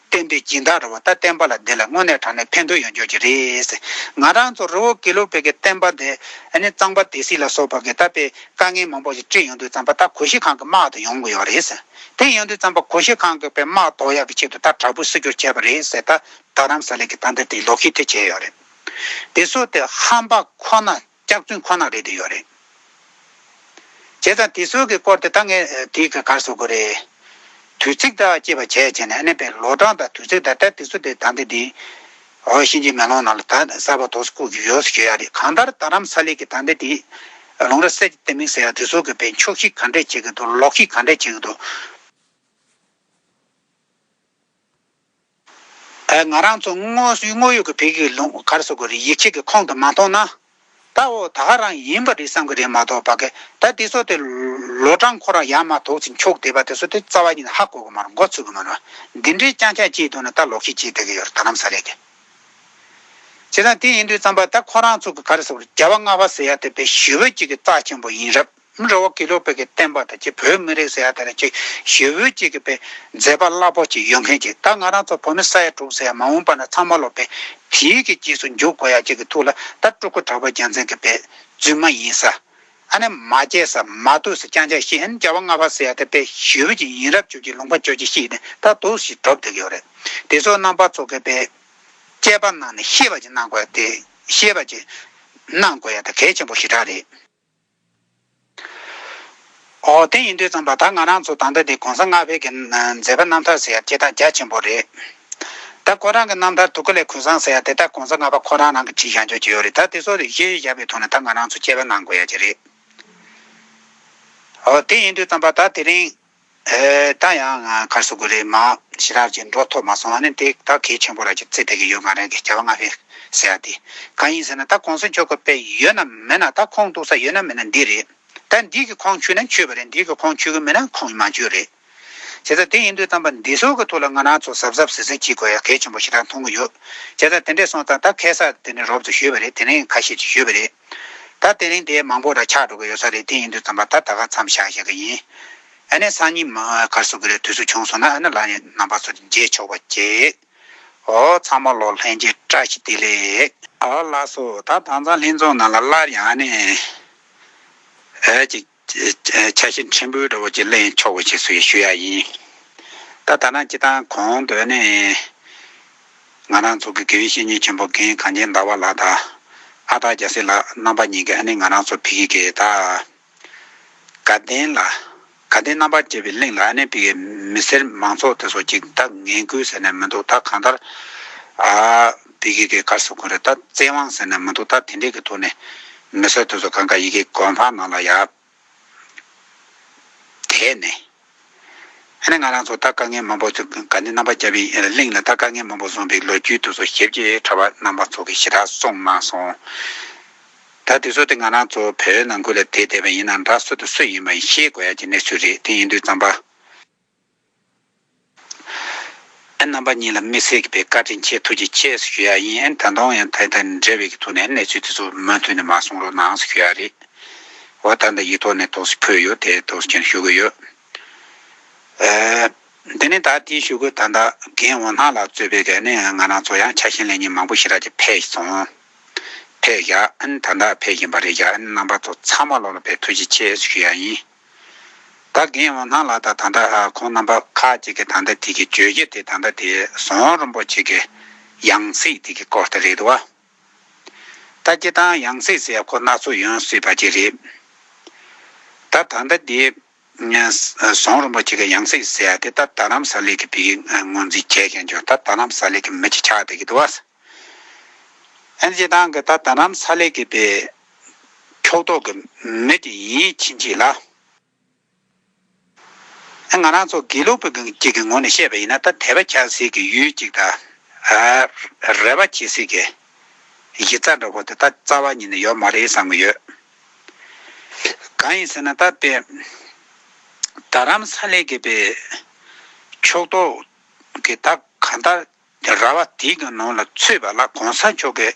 བསྟན་པའི་སྦྱིན་བདག་རེད་བ། ད་བསྟན་པ་ལ་འདི་ལ་དངོས་གནས་དྲང་གནས་ཕན་ཐོགས་ཡོང་རྒྱུ་ཅིག་རེད་ཟེར། ང་རང་ཚོ་རི་བོ་དགེ་ལུགས་པའི་གི་བསྟན་པ་འདི་ཨ་ནི་གཙང་པ་སྡེ་སྲིད་ལ་སོགས་པ་གི་ད་དཔེ་དཀའ་ངལ་མང་པོ་ཞིག་འཕྲད་ཡོང་དུས་ཙམ་པ་ད་གུ་ཤྲི་ཁང་གི་དམག་དེ་ཡོང་གི་ཡོད་རེད་ཟེར། དེ་ཡོང་དུས་ཙམ་པ་གུ་ཤྲི་ཁང་གི་དཔེ་དམག་ཟློག་ཡག་གི་ཆེད་དུ་ད་དྲག་པོའི་སྲིད་སྐྱོར་བྱས་པ་རེད་ཟེར། ད་རྡ་རམ་ས་ལའི་གི་ད་འདི་དེ་ལོག་བཤད་དེ་བྱས་ཡོད་རེད། དེ་ཚོ་དེ་ཧམ་པ་ཁོ་ན། སྐྱག་རྫུན་ཁོ་ན་རེད་དེ་ཡོད་རེད། བྱས་ཙང་དེ་ཚོའི་གི་སྐོར་དེ་ད་ངས་དེའི་གི་ག་རེ་ཟེར་དགོས་རེད། དུས་ཚིགས་དང་བཅས་པ་བྱས་བྱས་ནས་ཨ་ནི་དཔེ་ལོ་གྲངས་དང་དུས་ཚིགས་དང་ད་དེ་ཚོ་དེ་ད་འདི་འདི་འོ་གཤིན་རྗེ་མེ་ལོང་ནང་ལ་ད་གསར་པ་དོགས་སུ་བཀོད་ཀྱི་ཡོད་ཟེར་ཞུ་ཡ་རེད། གང་ལྟར་རྡ་རམ་ས་ལའི་གི་ད་འདི་འདི་ལུང་ར་གསེར་གྱི་ལྡེ་མིག་ཟེར་ཡ་དེ་ཚོ་གི་དཔེ་འཁྱོག་བཤད་ག་འདྲས་བྱེད་ཀྱི་འདུག་ལོག་བཤད་ག་འདྲས་བྱེད་ཀྱི་འདུག་ཨ། ང་རང་ཚོ་དངོས་སུ་དངོས་ཡོད་ཀྱི་བོད་ཀྱི་ལུང་ག་རེ་ཟེར་དགོས་རེད། ཡིག་ཆ་གི་ཁུངས་དེ་མ་མཐོང་ན། ད་འོ་ད་ག་རང་ཡིན་པ་རེད་བསམ་གྱི་རེད་མ་གཏོགས་པ་གི་ད་དེ་ཚོ་དེ་ལོ་གྲངས་ཁོ་རང་ཡར་མར་དོག་ཅིག་འཁྱོག་བསྡད་པ་དེ་ཚོ་དེ་རྩ་བ་ཉིད་ནས་ཧ་གོ་གི་མ་རེད། མགོ་ཚོས་གི་མ་རེད། འདི་འདྲའི་རྐྱང་རྐྱང་བྱས་འདུག་ན་ད་ལོག་བཤད་བྱས་བསྡད་ཀྱི་ཡོད་རེད། རྡ་རམ་ས་ལའི་གི་བྱས་ཙང་དེ་ཡིན་དུས་ཙམ་པ་ད་ཁོ་རང་ཚོ་གི་ག་རེ་ཟེར་དགོས་རེད། རྒྱལ་བ་ལྔ་པ་ཟེར་ཡ་དེ་དཔེ་ཞི་བའི་གཅིག་གི་རྩ་ཆེན་པོ་ཡིན་རབས། རི་བོ་དགེ་ལུགས་པའི་གི་བསྟན་པ་དང་གཅིག་བོད་མི་རིགས་ཟེར་ཡ་དེ་ལ་གཅིག་ཞི་བའི་གཅིག་གི་དཔེ་མཛད་པ་རླབས་པོ་ཅིག་ཡོད་མཁན་ཅིག་ད་ང་རང་ཚོ་བོད་མི་ས་ཡ་དྲུག་ཟེར་ཡ་མ་འོངས་པ་ན་ཚང་མ་ལོ་དཔེ་དེའི་གི་རྗེས་སུ་འཇུག་དགོས་ཡ་གཅིག་གི་ཐུགས་ལ་ད་སྤྲུལ་སྐུ་གྲགས་པ་རྒྱལ་མཚན་གི་དཔེ་རྫུན་མ་ཡིན་ས། ཨ་ནི་མ་བྱས་ས་མ་ཐུབ་ས་རྐྱང་རྐྱང་བཤད། ཨ་ནི་རྒྱལ་བ་ལྔ་པ་ཟེར་ཡ་དེ་དཔེ་ཞི་བ་ཅིག་ཡིན་རབས་ཅིག་གི་ལུང་པ་ཅོག་ཅིག་བཤད་ནས་ད་འདུག་ཞིག་གྲུབ་བསྡད་ཀྱི་ཡོད་རེད། དེ་ཚོ་རྣམ་པ་ཚོ་གི་དཔེ་དཔྱད་པ་གནང་ནས་ཤེས་པ་ཅིག་གནང་དགོས་ཡ་དེ་ཤེས་པ་ཅིག་གནང་དགོས་ཡ་དེ་གལ་ཆེན་པོ་ཞེ་དྲག་རེད། ཨོ་དེ་ཡིན་དུས་ཙམ་པ་ད་ང་རང་ཚོ་ད་ལྟ་དེ་གོང་ས་ལྔ་པའི་གི་མཛད་པ་རྣམ་ཐར་ཟེར་ཡ་དེ་ད་རྒྱ་ཆེན་པོ་རེད། ད་ཁོ་རང་གི་རྣམ་ཐར་དུ་ཀ་ལས་གུང་སེང་ཟེར་ཡ་དེ་ད་གོང་ས་ལྔ་པ་ཁོ་རང་རང་གི་བྲིས་བཞག་ཆོག་ཅིག་ཡོད་རེད། ད་དེ་ཚོ་དེ་ཤེས་བཞག་པའི་ཐོག་ནས་ད་ང་རང་ཚོ་དཔྱད་པ་གནང་དགོས་ཡ་ཅིག་རེད། ཨོ་དེ་ཡིན་དུས་ཙམ་པ་ད་དེ་རིང་ཨེ་ད་ཡང་ང་ག་རེ་ཟེར་དགོས་རེད། མ་ཞེ་དྲག་ཅིག་འགྲོ་ཐུབ་མ་སོང་། ཨ་ནི་དེ་ད་གལ་ཆེན་པོ་ར་ཅིག་བརྩི་བསྡད་ཀྱི་ཡོད། ང་རང་གི་རྒྱལ་བ་ལྔ་པའི་ཟེར་ཡ་དེ་གང་ཡིན་ཟེར་ན་ད་གོང་ས་མཆོག་གི་དཔེ་ཡོད་ན་མེད་ན་ད་ཁུངས་གཏུགས་ས་ཡོད་ན་མེད་ན་འདི་རེད། ད་འདི་གི་ཁུངས་ཆོད་ན་ཆོད་པ་རེད། འདི་གི་ཁུངས་ཆོད་གི་མེད་ན་ཁུངས་མ་ཆོད་རེད། བྱས་ཙང་དེ་ཡིན་དུས་ཙམ་པ་འདི་ཚོ་གི་ཐོག་ལ་ང་རང་ཚོ་གཟབ་གཟབ་གཟབ་གཟབ་བྱེད་དགོས་ཡ་གལ་ཆེན་པོ་ཞེ་དྲག་མཐོང་གི་ཡོད། བྱས་ཙང་དེ་འདྲས་སོང་ཙང་ད་ཁ་སང་དེ་ནས་རོབ་ཙམ་ཞུས་པ་རེད། དེ་རིང་ཁ་ཤས་ཅིག་ཞུས་པ་རེད། ད་དེ་རིང་དེ་མང་པོ་ར་ཆགས་འགྲོ་གི་ཡོད་ས་རེད། དེ་ཡིན་དུས་ཙམ་པ་ད་ད་ག་མཚམས་བཞག་བཞག་གི་ཡིན། ཨ་ནི་སང་ཉིན་མ་ག་རེ་ཟེར་དགོས་རེད། དུས་ཚོད་བྱུང་སོང་ན་ཨ་ནི་ལ་ནི་རྣམ་པ་ཚོ་མཇལ་ཆོག་པ་བྱེད། ཨོ་ཚང་མ་ལོ་ལྷན་རྒྱས་བཀྲ་ཤིས་བདེ་ལེགས། ཨོ་ལགས་སོ། ད་དྭངས་གཙང་ལྷན་ཚོགས་ནང་ལ་སླར་ཡང་ཨ་ནི་ཨེ་ཅིག་ཆ་ཤས་ཕྲན་བུ་འདྲ་བོ་ཅིག་གླེང་ཆོག་པ་ཅིག་སུ་ཡིས་ཞུ་ཡ་ཡིན། ད་ད་ནང་སྤྱིར་བཏང་གོང་དུ་ནི་ང་རང་ཚོ་གི་དགེ་བའི་བཤེས་གཉེན་ཆེན་པོ་རྒན་གངས་ཅན་ཟླ་བ་ལགས་དང་ཨ་སྟག་རྒྱལ་མཚན་ལགས་རྣམ་པ་གཉིས་ཀྱིས་ཨ་ནི་ང་རང་ཚོ་བོད་ཀྱི་ད་དགའ་ལྡན་ལ་དགའ་ལྡན་རྣམ་པར་རྒྱལ་བའི་གླིང་ལ་ཨ་ནི་བོད་ཀྱི་མི་སེར་མང་ཚོགས་དེ་ཚོ་ཅིག་ད་ངན་སྐུལ་ཟེར་ནས་མི་འདུག་ད་གང་ལྟར་ ཨ་བི་གི་གི་གར་སོ་ཁོ་རེ་ད་བཙན་དབང་ཟེར་ན་མི་འདུག་ད་དེ་འདྲས་ཀྱི་ཐོག་ནས་མི་སེར་དེ་ཚོ་གང་ག་ཡི་གེ་གོང་འཕང་ནང་ལ་ཡར་དེད་ནས། ཨ་ནི་ང་རང་ཚོ་ད་དཀའ་ངལ་མང་པོ་ཚོ་ག་ནས་རྣམ་པ་བསྐྱབས་པའི་གླིང་ལ་ད་དཀའ་ངལ་མང་པོ་བཟུང་བའི་ལོ་རྒྱུས་དེ་ཚོ་ཞིབ་ཅིང་ཕྲ་བ་རྣམ་པ་ཚོ་གི་ཞེ་དྲག་གསུངས་གནང་སོང་། ད་དེ་ཚོ་དེ་ང་རང་ཚོ་བོད་ནང་ཁུལ་ལ་བསྡད་བསྡད་པ་ཡིན་ན་འདྲ། སུ་དང་སུ་ཡིན་པ་ཡིན་ཤེས་དགོས་ཡ་གི་གནས་ཚུལ་རེད། དེ་ཡིན་དུས་ཙམ་པ། ཨ་རྣམ་པ་གཉིས་ལ་དམིགས་བསལ་གྱི་བཀའ་དྲིན་ཆེ་ཐུགས་རྗེ་ཆེ་ཞུ་ཡ་ཡིན། ཨ་ད་དུང་ཡང་ད་ལྟ་འབྲེལ་བའི་གི་ཐོག་ནས་གནས་ཚུལ་དེ་ཚོ་མུ་མཐུད་ནས་མ་གསུང་རོགས་གནང་ཞུ་ཡ་རེད། འོ་ད་ལྟ་ཡིག་ཐོག་ནས་ཏོག་ཙམ་ཕུལ་ཡོད། དེ་ཏོག་ཙམ་ཞུ་གི་ཡོད། ཨ་དེ་ནས་ད་དེའི་གཞུག་གུ་ད་ལྟ་རྒན་འོ་སྣང་ལགས་གཙོས་པའི་གི་ནས་ང་རང་ཚོ་ཡང་ཕྱག་ཞུ་ལས་མཁན་མང་པོ་ཞེ་དྲག་ཅིག་ཕེབས་སོང་། ཕེབས་བཞག་ཨ་ནི་ད་ལྟ་ཕེབས་བཞིན་པ་རེད་བཞག་ཨ་ནི་རྣམ་པ་ཚོ་ཚང་མ་ལོ་ལ་དཔེ་ཐུགས་རྗེ་ཆེ་ཞུ་ཡ་ཡིན། ད་རྒན་འོ་སྣང་ལགས་དང་ད་ལྟ་ཨ་ཁོང་རྣམ་པ་ཁག་ཅིག་གིས་ད་ལྟ་དེ་གི་བརྗོད་གཞི་དེ་ད་ལྟ་དེ་ཟོང་རིན་པོ་ཆེ་གི་ཡང་སྲིད་དེ་གི་སྐོར་དེ་རེད་འདུག་བ། ད་སྤྱིར་བཏང་ཡང་སྲིད་ཟེར་ཡ་ཁོ་སྣ་ཚོགས་ཡོང་སྲིད་པ་ཅིག་རེད། ད་ད་ལྟ་དེ་ཟོང་རིན་པོ་ཆེ་གི་ཡང་སྲིད་ཟེར་ཡ་དེ་ད་རྡ་རམ་ས་ལའི་གི་བི་གི་ངོས་འཛིན་བྱས་མཁན་ཅིག་ད་རྡ་རམ་ས་ལའི་གི་མི་ཅིག་ཆགས་བསྡད་ཀྱི་འདུག་བ། ཨ་ནི་སྤྱིར་བཏང་གི་ད་རྡ་རམ་ས་ལའི་གི་བི་ཕྱོགས་གཏོགས་ཀྱི་མི་དེ་ཡིན་ཕྱིན་ཆད་ལ། ང་རང་ཚོ་དགེ་ལུགས་པའི་གཅིག་གི་ངོས་ནས་བཤད་པ་ཡིན་ན་ད་དད་པ་བྱ་སའི་གི་ཡུལ་གཅིག་དང་། ཨ་རེ་བ་བྱེད་སའི་གི་གཞི་རྩ་འདྲ་པོ་དེ་ད་རྩ་བ་ཉིད་ནས་ཡོད་མ་རེད་བསམ་གི་ཡོད། གང་ཡིན་ཟེར་ན་ད་དཔེ་རྡ་རམ་ས་ལའི་གི་བི་ཕྱོགས་གཏོགས་ཀྱི་ད་གང་ལྟར་ར་བ་དེའི་གི་ནང་ལ་ཚུད་པ་ལ་གོང་ས་མཆོག་གི་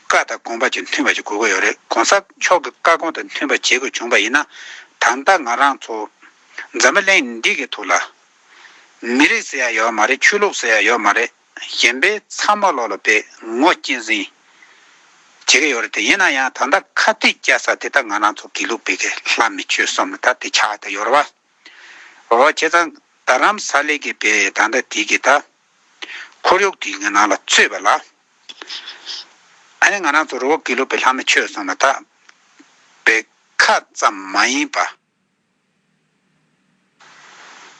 བཀའ་དང་དགོངས་པ་ཅིག་མཐུན་པ་ཅིག་དགོས་ཀྱི་ཡོད་རེད། གོང་ས་མཆོག་གི་བཀའ་དགོངས་དང་མཐུན་པ་བྱེད་དགོས་བྱུང་བ་ཡིན་ན། ད་ལྟ་ང་རང་ཚོ་འཛམ་བུ་གླིང་འདི་གི་ཐོག་ལ་མི་རིགས་ཟེར་ཡ་ཡོད་མ་རེད། ཆོས་ལུགས་ཟེར་ཡ་ཡོད་མ་རེད། གཞན་པའི་ཚང་མ་ལོ་ལ་དཔེ་ངོ་གཅེས་འཛིན་བྱེད་ཀྱི་ཡོད་རེད། དེ་ཡིན་ན་ཡང་ད་ལྟ་ཁ་གཏད་བཅག་ས་དེ་ད་ང་རང་ཚོ་དགེ་ལུགས་པའི་གི་ལྷ་མི་ཆོས་གསུམ་ལ་ད་དེ་ཆགས་བསྡད་ཡོད་རེད་བ། འོ་བྱས་ཙང་རྡ་རམ་ས་ལའི་གི་བི་ད་ལྟ་དེ་གི་ད་ཁོར་ཡུག་དེའི་ནང་ལ་ཚུད་པ་ལ། ཨ་ནི་ང་རང་ཚོ་རི་བོ་དགེ་ལུགས་པའི་ལྷ་མི་ཆོས་གསུམ་ལ་ད་བི་ཁ་ཙམ་མ་ཡིན་པ།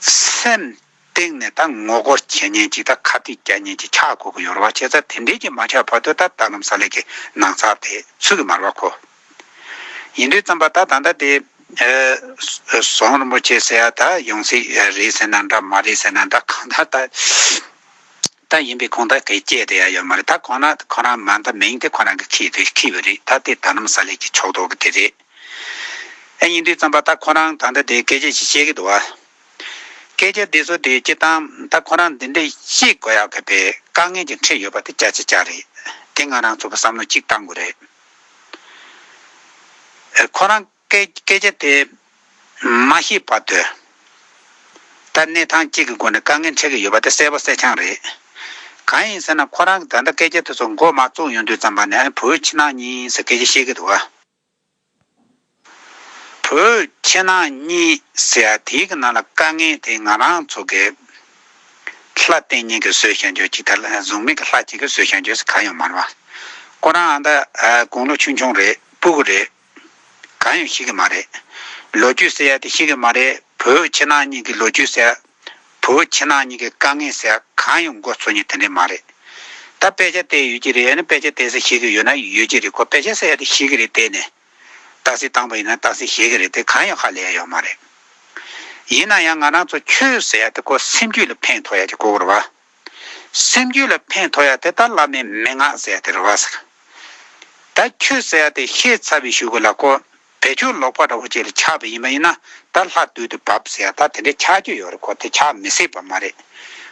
སེམས་གཏིང་ནས་ད་ངོ་རྒོལ་བྱེད་མཁན་ཅིག་ད་ཁ་གཏད་བཅག་མཁན་ཅིག་ཆགས་དགོས་ཀྱི་ཡོད་རེད་བ། བྱས་ཙང་དེ་འདྲས་ཀྱི་མ་ཆགས་བར་དུ་ད་རྡ་རམ་ས་ལའི་གི་ནང་ཚགས་དེ་ཚུད་ཀྱི་མ་རེད་བ་ཁོ། ཡིན་དུས་ཙམ་པ་ད་ད་ལྟ་དེ་ཨ་ཟོང་རིན་པོ་ཆེ་ཟེར་ཡ་ད་ཡང་སྲིད་རེད་ཟེར་ན་འདྲ་མ་རེད་ཟེར་ན་འདྲ་གང་ལྟར་ད་ད་ཡིན་པའི་ཁོང་ད་གི་བཅད་དེ་ཡ་ཡོད་མ་རེད། ད་ཁོང་རང་ཁོ་རང་མ་ད་མིང་དེ་ཁོ་རང་གི་ཁྱི་དེ་ཁྱི་བ་རེད། ད་དེ་རྡ་རམ་ས་ལའི་གི་ཕྱོགས་གཏོགས་གི་དེ་རེད། ཨ་ཡིན་དུས་ཙམ་པ་ད་ཁོ་རང་ད་ལྟ་དེ་སྐད་ཆ་ཞིག་བཤད་ཀྱི་འདུག་བ། སྐད་ཆ་དེ་ཚོ་དེ་སྤྱིར་བཏང་ད་ཁོ་རང་འདི་འདྲས་བཤད་དགོས་ཡག་གི་བའི་དཀའ་ངལ་ཅིག་འཕྲད་ཡོད་པ་དེ་བརྒྱ་ཆ་བརྒྱ་རེད། དེ་ང་རང་ཚོ་གི་བསམ་བློ་གཅིག་བཏང་དགོས་རེད། ཨ་ཁོ་རང་སྐད་སྐད་ཆ་དེ་མ་བཤད་བར་དུ་ད་གནས་སྟངས་གཅིག་གི་སྒོ་ནས་དཀའ་ངལ་འཕྲད་ཀྱི་ཡོད་པ་དེ་གསལ་པོ་གསལ་རྐྱང་རེད། གང་ཡིན་ཟེར་ན་ཁོ་རང་གི་ད་ལྟ་སྐད་ཆ་དེ་ཚོ་མགོ་མ་བཙུགས་ཡོང་དུས་ཙམ་པ་ནས་ཨ་བོད་ཕྱི་ནང་གཉིས་ཟེར་སྐད་ཆ་བཤད་ཀྱི་འདུག་བ། བོད་ཕྱི་ནང་གཉིས་ཟེར་ཡ་དེའི་གི་ནང་ལ་དཀའ་ངལ་དེ་ང་རང་ཚོ་གི་ལྷ་བསྟེན་མཁན་གྱི་བཟོས་བཞག་རྒྱུ་ཅིག་དང་གཟུགས་མེད་ཀྱི་ལྷ་གཅིག་གི་བཟོས་བཞག་རྒྱུ་ཟེར་གང་ཡང་མ་རེད་བ། ཁོ་རང་ཨ་ད་དགུང་ལོ་ཆུང་ཆུང་རེད། སྤུ་གུ་རེད། གང་ཡང་ཤེས་ཀྱི་མ་རེད། ལོ་རྒྱུས་ཟེར་ཡ་དེ་ཤེས་ཀྱི་མ་རེད། བོད་ཕྱི་ནང་གཉིས་ཀྱི་ལོ་རྒྱུས་ཟེར་ཡ། བོད་ཕྱི་ནང་གཉིས་ཀྱི་དཀའ་ངལ་ཟེར་ཡ་གང་ཡང་མགོ་ཚོས་མཁན་དེ་འདྲས་མ་རེད། ད་དཔེ་ཆ་བལྟས་ཡོད་ཀྱི་རེད། ཨ་ནི་དཔེ་ཆ་བལྟས་ས་ཤེས་ཀྱི་ཡོད་ན་ཡོད་ཀྱི་རེད། ཁོ་དཔེ་ཆ་ཟེར་ཡ་དེ་ཤེས་ཀྱི་རེད་བལྟས་ནས། རྟགས་གསལ་བཏང་པ་ཡིན་ན་རྟགས་གསལ་ཤེས་ཀྱི་རེད་དེ་གང་ཡང་ཧ་ལས་ཡ་ཡོད་མ་རེད། ཡིན་ན་ཡང་ང་རང་ཚོ་ཆོས་ཟེར་ཡ་དེ་ཁོ་སེམས་རྒྱུད་ལ་ཕན་ཐོགས་ཡ་དེ་དགོས་ཀྱི་རེད་བ། སེམས་རྒྱུད་ལ་ཕན་ཐོགས་ཡ་དེ་ད་བླ་མའི་མན་ངག་ཟེར་ཡ་དེ་རེད་བ་ཟེར། ད་ཆོས་ཟེར་ཡ་དེ་ཤེས་ཚར་བའི་གཞུག་གུ་ལ་ཁོ་བེད་སྤྱོད་ལོག་པ་འདྲ་བོ་ཅིག་ལ་ཆགས་པ་ཡིན་པ་ཡིན་ན་ད་ལྷ་བདུད་དུ་བབས་ཟེར་ཡ་ད་དེ་འདྲའི་ཆགས་རྒྱུ་ཡོད་རེད། ཁོ་དེ་ཆགས་མི་སྲིད་པ་མ་རེད།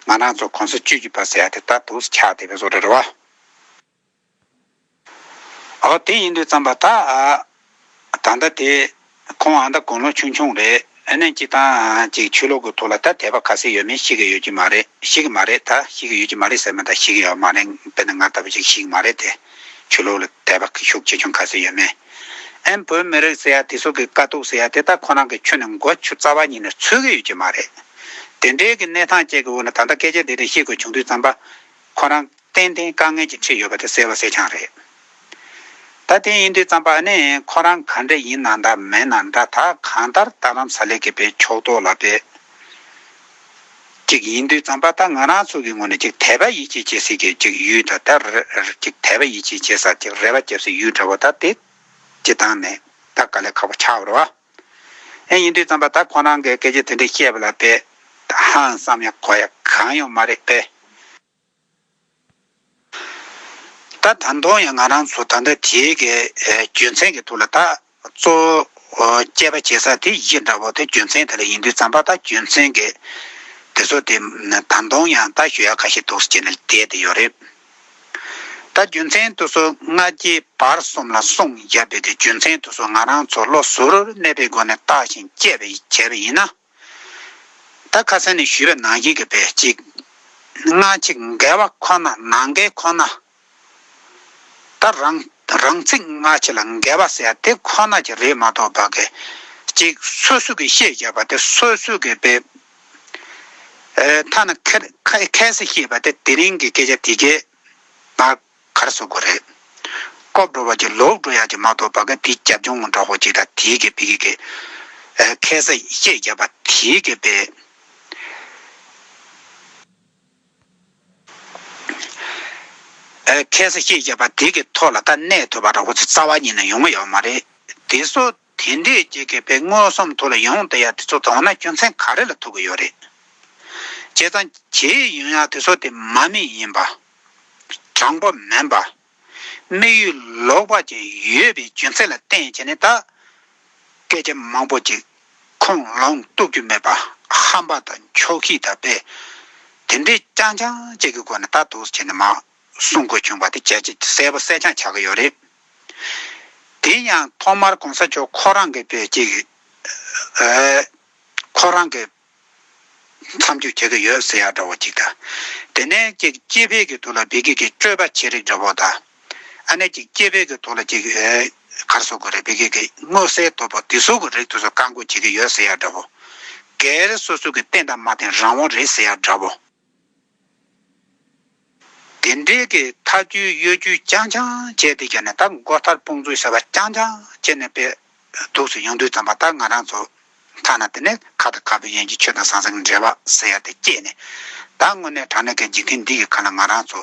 ང་རང་ཚོ་གོང་ས་བཅུ་བཞི་པ་ཟེར་ཡ་དེ་ད་འདུག་སེ་ཆགས་བསྡད་པའི་བཟོ་འདྲ་རེད་བ། ཨོ་དེ་ཡིན་དུས་ཙམ་པ་ད་ཨ་ད་ལྟ་དེ་ཁོང་ཨ་ད་དགུང་ལོ་ཆུང་ཆུང་རེད། ཨ་ནི་སྤྱིར་བཏང་ཅིག་ཆོས་ལུགས་ཀྱི་ཐོག་ལ་ད་དད་པ་ག་ཚད་ཡོད་མེད་ཤེས་ཀྱི་ཡོད་ཀྱི་མ་རེད། ཤེས་ཀྱི་མ་རེད། ད་ཤེས་ཀྱི་ཡོད་ཀྱི་མ་རེད་ཟེར་མ་ད་ཤེས་ཀྱི་ཡོད་མ་རེད། དཔེར་ན་ང་ལྟ་བུ་ཅིག་ཤེས་ཀྱི་མ་རེད་དེ། ཆོས་ལུགས་ལ་དད་པ་ཤུགས་ཆེ་ཆུང་ག་ཚད་ཡོད་མེད། ཨན་བོད་མི་རིགས་ཟེར་ཡ་དེ་ཚོ་གི་དཀའ་སྡུག་ཟེར་ཡ་དེ་ད་ཁོ་རང་གི་ཆོས་ནས་མགོ་ཆུ་རྩ་བ་ཉིད་ནས་ཚོས་ཀྱི་ཡོད་ཀྱི་མ་རེད། དེ་འདྲའི་གི་གནས་སྟངས་ཅིག་གི་འོག་ནས་ད་ལྟ་སྐད་ཆ་དེ་འདྲ་བཤད་དགོས་བྱུང་དུས་ཙམ་པ། ཁོ་རང་ཏན་ཏན་དཀའ་ངལ་ཅིག་འཕྲད་ཡོད་པ་དེ་གསལ་པོ་གསལ་རྐྱང་རེད། ད་དེ་ཡིན་དུས་ཙམ་པ་ནི་ཁོ་རང་ག་འདྲ་ཡིན་ན་འདྲ་མིན་ན་འདྲ་ད་གང་ལྟར་རྡ་རམ་ས་ལའི་གི་བའི་ཕྱོགས་གཏོགས་ལ་བའི་ ཅིག་ཡིན་དུས་ཙམ་པ། ད་ང་རང་ཚོ་གི་ངོས་ནས་ཅིག་དད་པ་ཡིད་ཆེས་བྱེད་སའི་གི་ཅིག་ཡུལ་དང་། ད་རེ་ཅིག་དད་པ་ཡིད་ཆེས་བྱེད་ས་ཅིག་རེ་བ་བརྒྱབ་སའི་ཡུལ་འདྲ་བོ་ད་དེ་སྤྱིར་བཏང་ནས་ད་དཀའ་ལས་ཁག་པོ་ཆགས་པ་རེད་བ། ཨེ་ཡིན་དུས་ཙམ་པ་ད་ཁོ་རང་གི་སྐད་ཆ་དེ་འདྲ་བཤད་པ་ལ་དཔེ་ཧང་བསམ་ཡག་གོ་ཡག་གང་ཡང་མ་རེད་པས། ད་ད་དུང་ཡང་ང་རང་ཚོ་ད་ལྟ་དེའི་གི་ཨེ་རྒྱུ་མཚན་གྱི་ཐོག་ལ་ད་གཙོ་བོ་དཔྱད་པ་བྱེད་ས་དེ་གཞི་འདྲ་བོ་དེ། རྒྱུ་མཚན་དེ་ལ་ཡིན་དུས་ཙམ་པ། ད་རྒྱུ་མཚན་གྱི་དེ་ཚོ་དེ་ད་དུང་ཡང་ད་ཞུ་ཡག་ཁ་ཤས་འདུག་སེ་བྱས་ནས་བསྡད་དེ་ཡོད་རེད། ད་རྒྱུ་མཚན་དེ་ཚོ་སྔ་རྗེས་བར་གསུམ་ལ་གསུངས་བཞག་པའི་གི་རྒྱུ་མཚན་དེ་ཚོ་ང་རང་ཚོ་བློ་གཟུ་བོར་གནས་པའི་སྒོ་ནས་བརྟག་ཞིང་དཔྱད་པ་བྱས་པ་ཡིན་ན། ད་ཁ་སང་ནས་ཞུས་པ་ནང་བཞིན་གྱི་དཔེ་ཅིག་སྔ་ཕྱི་འགལ་བ་ཁོ་ན། ནང་འགལ་ཁོ་ན། ད་རང་རང་ཚིག་སྔ་ཕྱི་ལ་འགལ་བ་ཟེར་ཡ་དེ་ཁོ་ན་ཅིག་རེད་མ་གཏོགས་པ་གི་ཅིག་སོ་སོ་གི་བཤད་བཞག་པ་དེ། སོ་སོ་གི་དཔེ་ཨེ་ཐ་ན་ཁ་ཁ་ཁ་སང་བཤད་པ་དེ་དེ་རིང་གི་སྐད་ཆ་དེ་གས་མ་ག་རེ་ཟེར་དགོས་རེད། བཀོད་འགྲོ་བ་ཅིག་ལོག་འགྲོ་ཡག་ཅིག་མ་གཏོགས་པ་གི་དེའི་རྒྱབ་ལྗོངས་འདྲ་བོ་ཅིག་དང་། དེའི་གི་ཕ་གི་གི་ཨེ་ཁ་སང་བཤད་བཞག་པ་དེའི་གི་དཔེ་ཨེ་ཁ་སང་བཤད་བཞག་པ་དེ་གི་ཐོག་ལ་ད་གནས་ཐུབ་པ་འདྲ་བོ་ཅིག་རྩ་བ་ཉིད་ནས་ཡོང་གི་ཡོད་མ་རེད། དེ་ཚོ་དེ་འདྲས་ཅིག་གི་དཔེ་མངོན་སུམ་ཐོག་ལ་ཡོང་བསྡད་ཡ་དེ་ཚོ་དོན་ན་རྒྱུ་མཚན་ག་རེ་ལ་ཐུག་གི་ཡོད་རེད། བྱས་ཙང་བྱས་ཡོང་ཡ་དེ་ཚོ་དེ་མ་དམིགས་ཡིན་པ། དྲང་པོ་མིན་པ། དམིགས་ཡུལ་ལོག་པ་ཅིག་ཡོད་པའི་རྒྱུ་མཚན་ལ་བརྟེན་བྱས་ནས། ད་སྐད་ཆ་མང་པོ་ཅིག་ཁུངས་ལུང་གཏུག་རྒྱུ་མེད་པ། ཧམ་པ་དང་འཁྱོག་བཤད་དང་དཔེ་དེ་འདྲའི་རྐྱང་རྐྱང་ཅིག་གི་སྒོ་ནས་ད་འདུག་སེ་བྱས་ནས་མར་གསུང་དགོས་བྱུང་བ་དེ་བྱས་ཅིག་གསལ་པོ་གསལ་རྐྱང་ཆགས་ཀྱི་ཡོད་རེད། དེ་ཡང་ཐོག་མར་གོང་ས་མཆོག་ཁོ་རང་གི་དཔེ་ཅིག་ཨེ་ཁོ་རང་གི་མཚམས་འཇོག་བྱེད་ཀྱི་ཡོད་ཟེར་ཡ་འདྲ་བོ་ཅིག་དང་། དེ་ནས་ཅིག་སྐྱེས་ཕའི་གི་ཐོག་ལ་ཕ་གི་གི་སྤྱོད་པ་བྱེད་རིགས་འདྲ་བོ་དང་། ཨ་ནི་ཅིག་སྐྱེས་ཕའི་གི་ཐོག་ལ་ཅིག་ཨེ་ག་རེ་ཟེར་དགོས་རེད། ཕ་གི་གི་མངོན་གསལ་དོད་པོ་དེ་ཚོ་གི་རིགས་དེ་ཚོ་བཀག་འགོག་བྱེད་ཀྱི་ཡོད་ཟེར་ཡ་འདྲ་བོ། སྒེར་སོ་སོ་གི་བསྟན་དང་མ་བསྟན་རང་དབང་རེད་ཟེར་ཡ་འདྲ་བོ། དེ་འདྲའི་གི་ཐག་གཅོད་གཡོ་ཇུས་རྐྱང་རྐྱང་བྱས་ཏེ། ཀྱ་ནས་ད་མགོ་ཐར་དཔུང་འཛུགས་བྱས་པ་རྐྱང་རྐྱང་བྱས་ནས་དཔེ་འདུག་སེ་ཡོང་དུས་ཙམ་པ། ད་ང་རང་ཚོ་ཐ་ན་དེ་ནས་ཁ་དང་ཁ་བའི་དབྱེ་འབྱེད། ཆོས་དང་ཟང་ཟིང་གི་འབྲེལ་བ་ཟེར་ཡ་དེ་བཅད་ནས། ད་དངོས་གནས་དྲང་གནས་ཀྱི་འཇིག་རྟེན་འདི་གི་ཁ་ལ་ང་རང་ཚོ་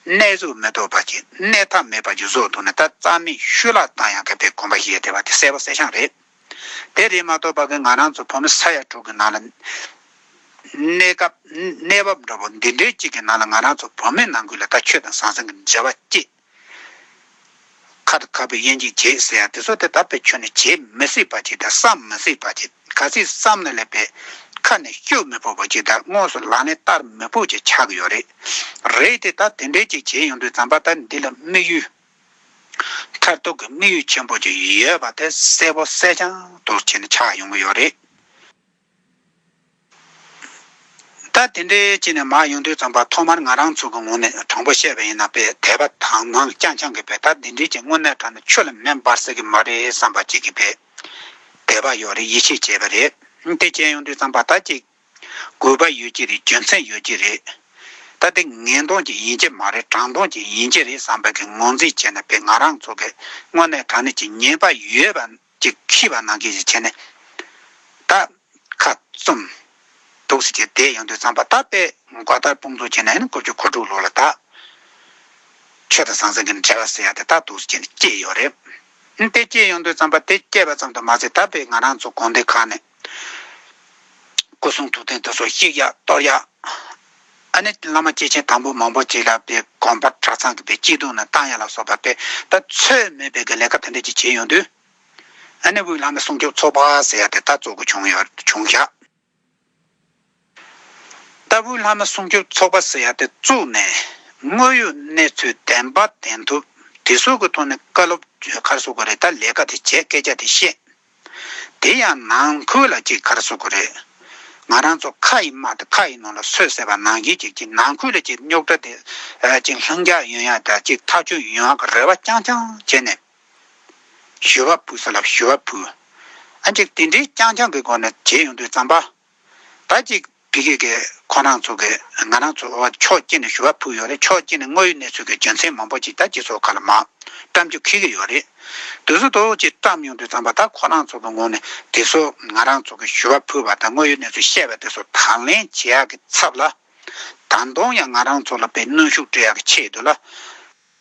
གནས་ཚུལ་མི་ཐོག་པ་ཅིག་གནས་ཐབས་མེད་པ་ཅིག་བཟོ་ཐུབ་ན། ད་རྩ་མེད་ཤུ་ལ་བཏང་ཡག་གི་དཔེ་གོམ་པ་བཞེས་བསྡད་པ་དེ་གསལ་པོ་གསལ་རྐྱང་རེད། དེ་རེད་མ་གཏོགས་པ་གི་ང་རང་ཚོ་བོད་མི་ས་ཡ་དྲུག་གི་ནང་ལ་གནས་སྐབས་གནས་བབ་འདྲ་བོ་འདི་འདྲའི་ཅིག་གི་ནང་ལ་ང་རང་ཚོ་བོད་མི་ནང་ཁུལ་ལ་ད་ཆོས་དང་ཟང་ཟིང་གི་འབྲེལ་བ་བཅད། ཁ་དང་ཁ་བའི་དབྱེ་འབྱེད་བྱེད་ཟེར་ཡ་དེ་ཚོ་དེ་ད་དཔེ་ཁྱོན་ནས་བྱེད་མི་སྲིད་པ་ཅིག་དང་། བསམ་མི་སྲིད་པ་ཅིག་གལ་སྲིད་བསམ་ན་ལས་པའི་ཁ་ནས་ཤོད་མི་ཕོད་པ་ཅིག་དང་། དངོས་སུ་ལག་ལེན་བསྟར་མི་ཕོད་ཅིག་ཆགས་ཀྱི་ཡོད་རེད། རེད་དེ་ད་དེ་འདྲའི་ཅིག་བྱེད་ཡོང་དུས་ཙམ་པ། ད་འདི་ལ་དམིགས་ཡུལ། མཐར་ཐུག་གི་དམིགས་ཡུལ་ཆེན་པོ་ཅིག་ཡོད་པ་དེ་གསལ་པོ་གསལ་རྐྱང་དུ་བྱས་ནས་ཆགས་ཡོང་གི་ཡོད་རེད། ད་དེ་འདྲའི་བྱས་ནས་མར་ཡོང་དུས་ཙམ་པ། ཐོག་མར་ང་རང་ཚོ་གི་ངོས་ནས་དྲང་པོ་བཤད་པ་ཡིན་ན། དཔེ་དད་པ་དག་སྣང་རྐྱང་རྐྱང་གི་དཔེ། ད་འདི་འདྲའི་ཅིག་དངོས་གནས་དྲང་གནས་ཆོས་ལ་མེ་འབར་སྲིད་ཀྱི་མ་རེད་བསམ་པ་ཅིག་གི་དཔེ་དད་པ་ཡོད་རེད། ཡིད་ཆེས་བྱས་པ་རེད། དེ་བྱས་ཡོང་དུས་ཙམ་པ། ད་ཅིག་དགོས་པ་ཡོད་ཀྱི་རེད། རྒྱུ་མཚན་ཡོད་ཀྱི་རེད། ད་དེ་ངན་སྟོང་ཅིག་ཡིན་གྱི་མ་རེད། དྲང་སྟོང་ཅིག་ཡིན་གྱི་རེད་བསམ་པའི་གི་ངོས་འཛིན་བྱས་ནས། དཔེ་ང་རང་ཚོ་གི་དངོས་གནས་དྲང་གནས་ཀྱི་ཉེས་པ་ཡོད་པ་ཅིག་འཁྱེར་བ་ནང་བཞིན་ཞིག་བྱས་ནས། ད་ཁ་བཙུམ་འདུག་སེ་བྱས་བསྡད་ཡོང་དུས་ཙམ་པ། ད་དཔེ་མགོ་ཐར་དཔུང་འཛུགས་བྱས་ནས་ནི་དགུ་བཅུ་གོ་དྲུག་ལོ་ལ་ད་ཆོས་དང་ཟང་ཟིང་གི་འབྲེལ་བ་ཟེར་ཡ་དེ་ད་འདུག་སེ་བྱས་ནས་སྐྱེས་ཡོད་རེད། དེ་སྐྱེས་ཡོང་དུས་ཙམ་པ། དེ་སྐྱེས་པ་ཙམ་དུ་མ་ཟད། ད་དཔེ་ང་རང་ཚོ་དགོན་སྡེ་ཁག་ནས་སྐུ་གསུང་ཐུགས་རྟེན་དེ་ཚོ་བཤིག་ཡག་གཏོར་ཡག་ཨ་ནི་བླ་མ་སྐྱེས་ཆེན་དང་པོ་མང་པོ་ཅིག་ལ་དཔེ་དགོན་པ་གྲྭ་ཚང་གི་དཔེ་སྐྱིད་སྡུག་ནང་བཏང་ཡག་ལ་སོགས་པ། དཔེ་ད་ཚོད་མེད་པའི་གི་ལས་ཀ་དེ་འདྲ་ཅིག་བྱས་ཡོང་དུས། ཨ་ནི་དབུས་ལྷ་མི་སྲུང་སྐྱོབ་ཚོགས་པ་ཟེར་ཡ་དེ་ད་བཙུགས་དགོས་བྱུང་ཡོད་བྱུང་བཞག་ད་དབུས་ལྷ་མི་སྲུང་སྐྱོབ་ཚོགས་པ་ཟེར་ཡ་དེ་བཙུགས་ནས། དངོས་ཡོད་གནས་ཚུལ་བདེན་པ་བདེན་ཐུབ་དེ་ཚོ་གི་ཐོག་ནས་བཀའ་སློབ་ག་རེ་ཟེར་དགོས་རེད། ད་ལས་ཀ་དེ་བྱས། སྐད་ཆ་དེ་བཤད། དེ་ཡང་ནང་ཁུལ་ལ་ཅིག་ག་རེ་ཟེར་དགོས་རེད། ང་རང་ཚོ་ཁ་ཡི་དམག་དེ་ཁ་ཡི་ནང་ལ་སོད་ཟེར་བ་ནང་བཞིན་ཅིག་ཅིག་ནང་ཁུལ་ལ་ཅིག་རྙོག་དྲ་དེ་ཨ་ཅིག་ལྷིང་འཇགས་ཡོང་ཡག་དང་། ཅིག་ཐག་གཅོད་ཡོང་ཡག་གི་རེ་བ་རྐྱང་རྐྱང་བྱས་ནས། ཞུ་བ་ཕུལ་ས་ལ་ཞུ་བ་ཕུལ། ཨ་ཅིག་དེ་འདྲའི་རྐྱང་རྐྱང་གི་སྒོ་ནས་བྱས་ཡོང་དུས་ཙམ་པ། ད་ཅིག་ ཕ་གི་གི་ཁོ་རང་ཚོ་གི་ང་རང་ཚོ་ཕྱོགས་གཅིག་ནས་ཞུ་བ་ཕུལ་ཡོད་རེད། ཕྱོགས་གཅིག་ནས་དངོས་ཡོད་གནས་ཚུལ་གྱི་རྒྱུ་མཚན་མང་པོ་ཅིག་ད་སྤྱི་ཚོགས་ཁག་ལ་མར་བཀྲམ་རྒྱུ་འཁེལ་གི་ཡོད་རེད། དེ་ཚོ་དོ་ཅིག་བཀྲམ་ཡོང་དུས་ཙམ་པ་ད་ཁོ་རང་ཚོ་གི་ངོས་ནས་དེ་ཚོ་ང་རང་ཚོ་གི་ཞུ་བ་ཕུལ་བ་དང་དངོས་ཡོད་གནས་ཚུལ་བཤད་པ་དེ་ཚོ་དང་ལེན་བྱེད་ཡག་གི་ཚབ་ལ། ད་དུང་ཡང་ང་རང་ཚོ་ལ་དཔེ་གནོན་ཤུགས་སྤྲད་ཡག་གི་ཆེད་དུ་ལ།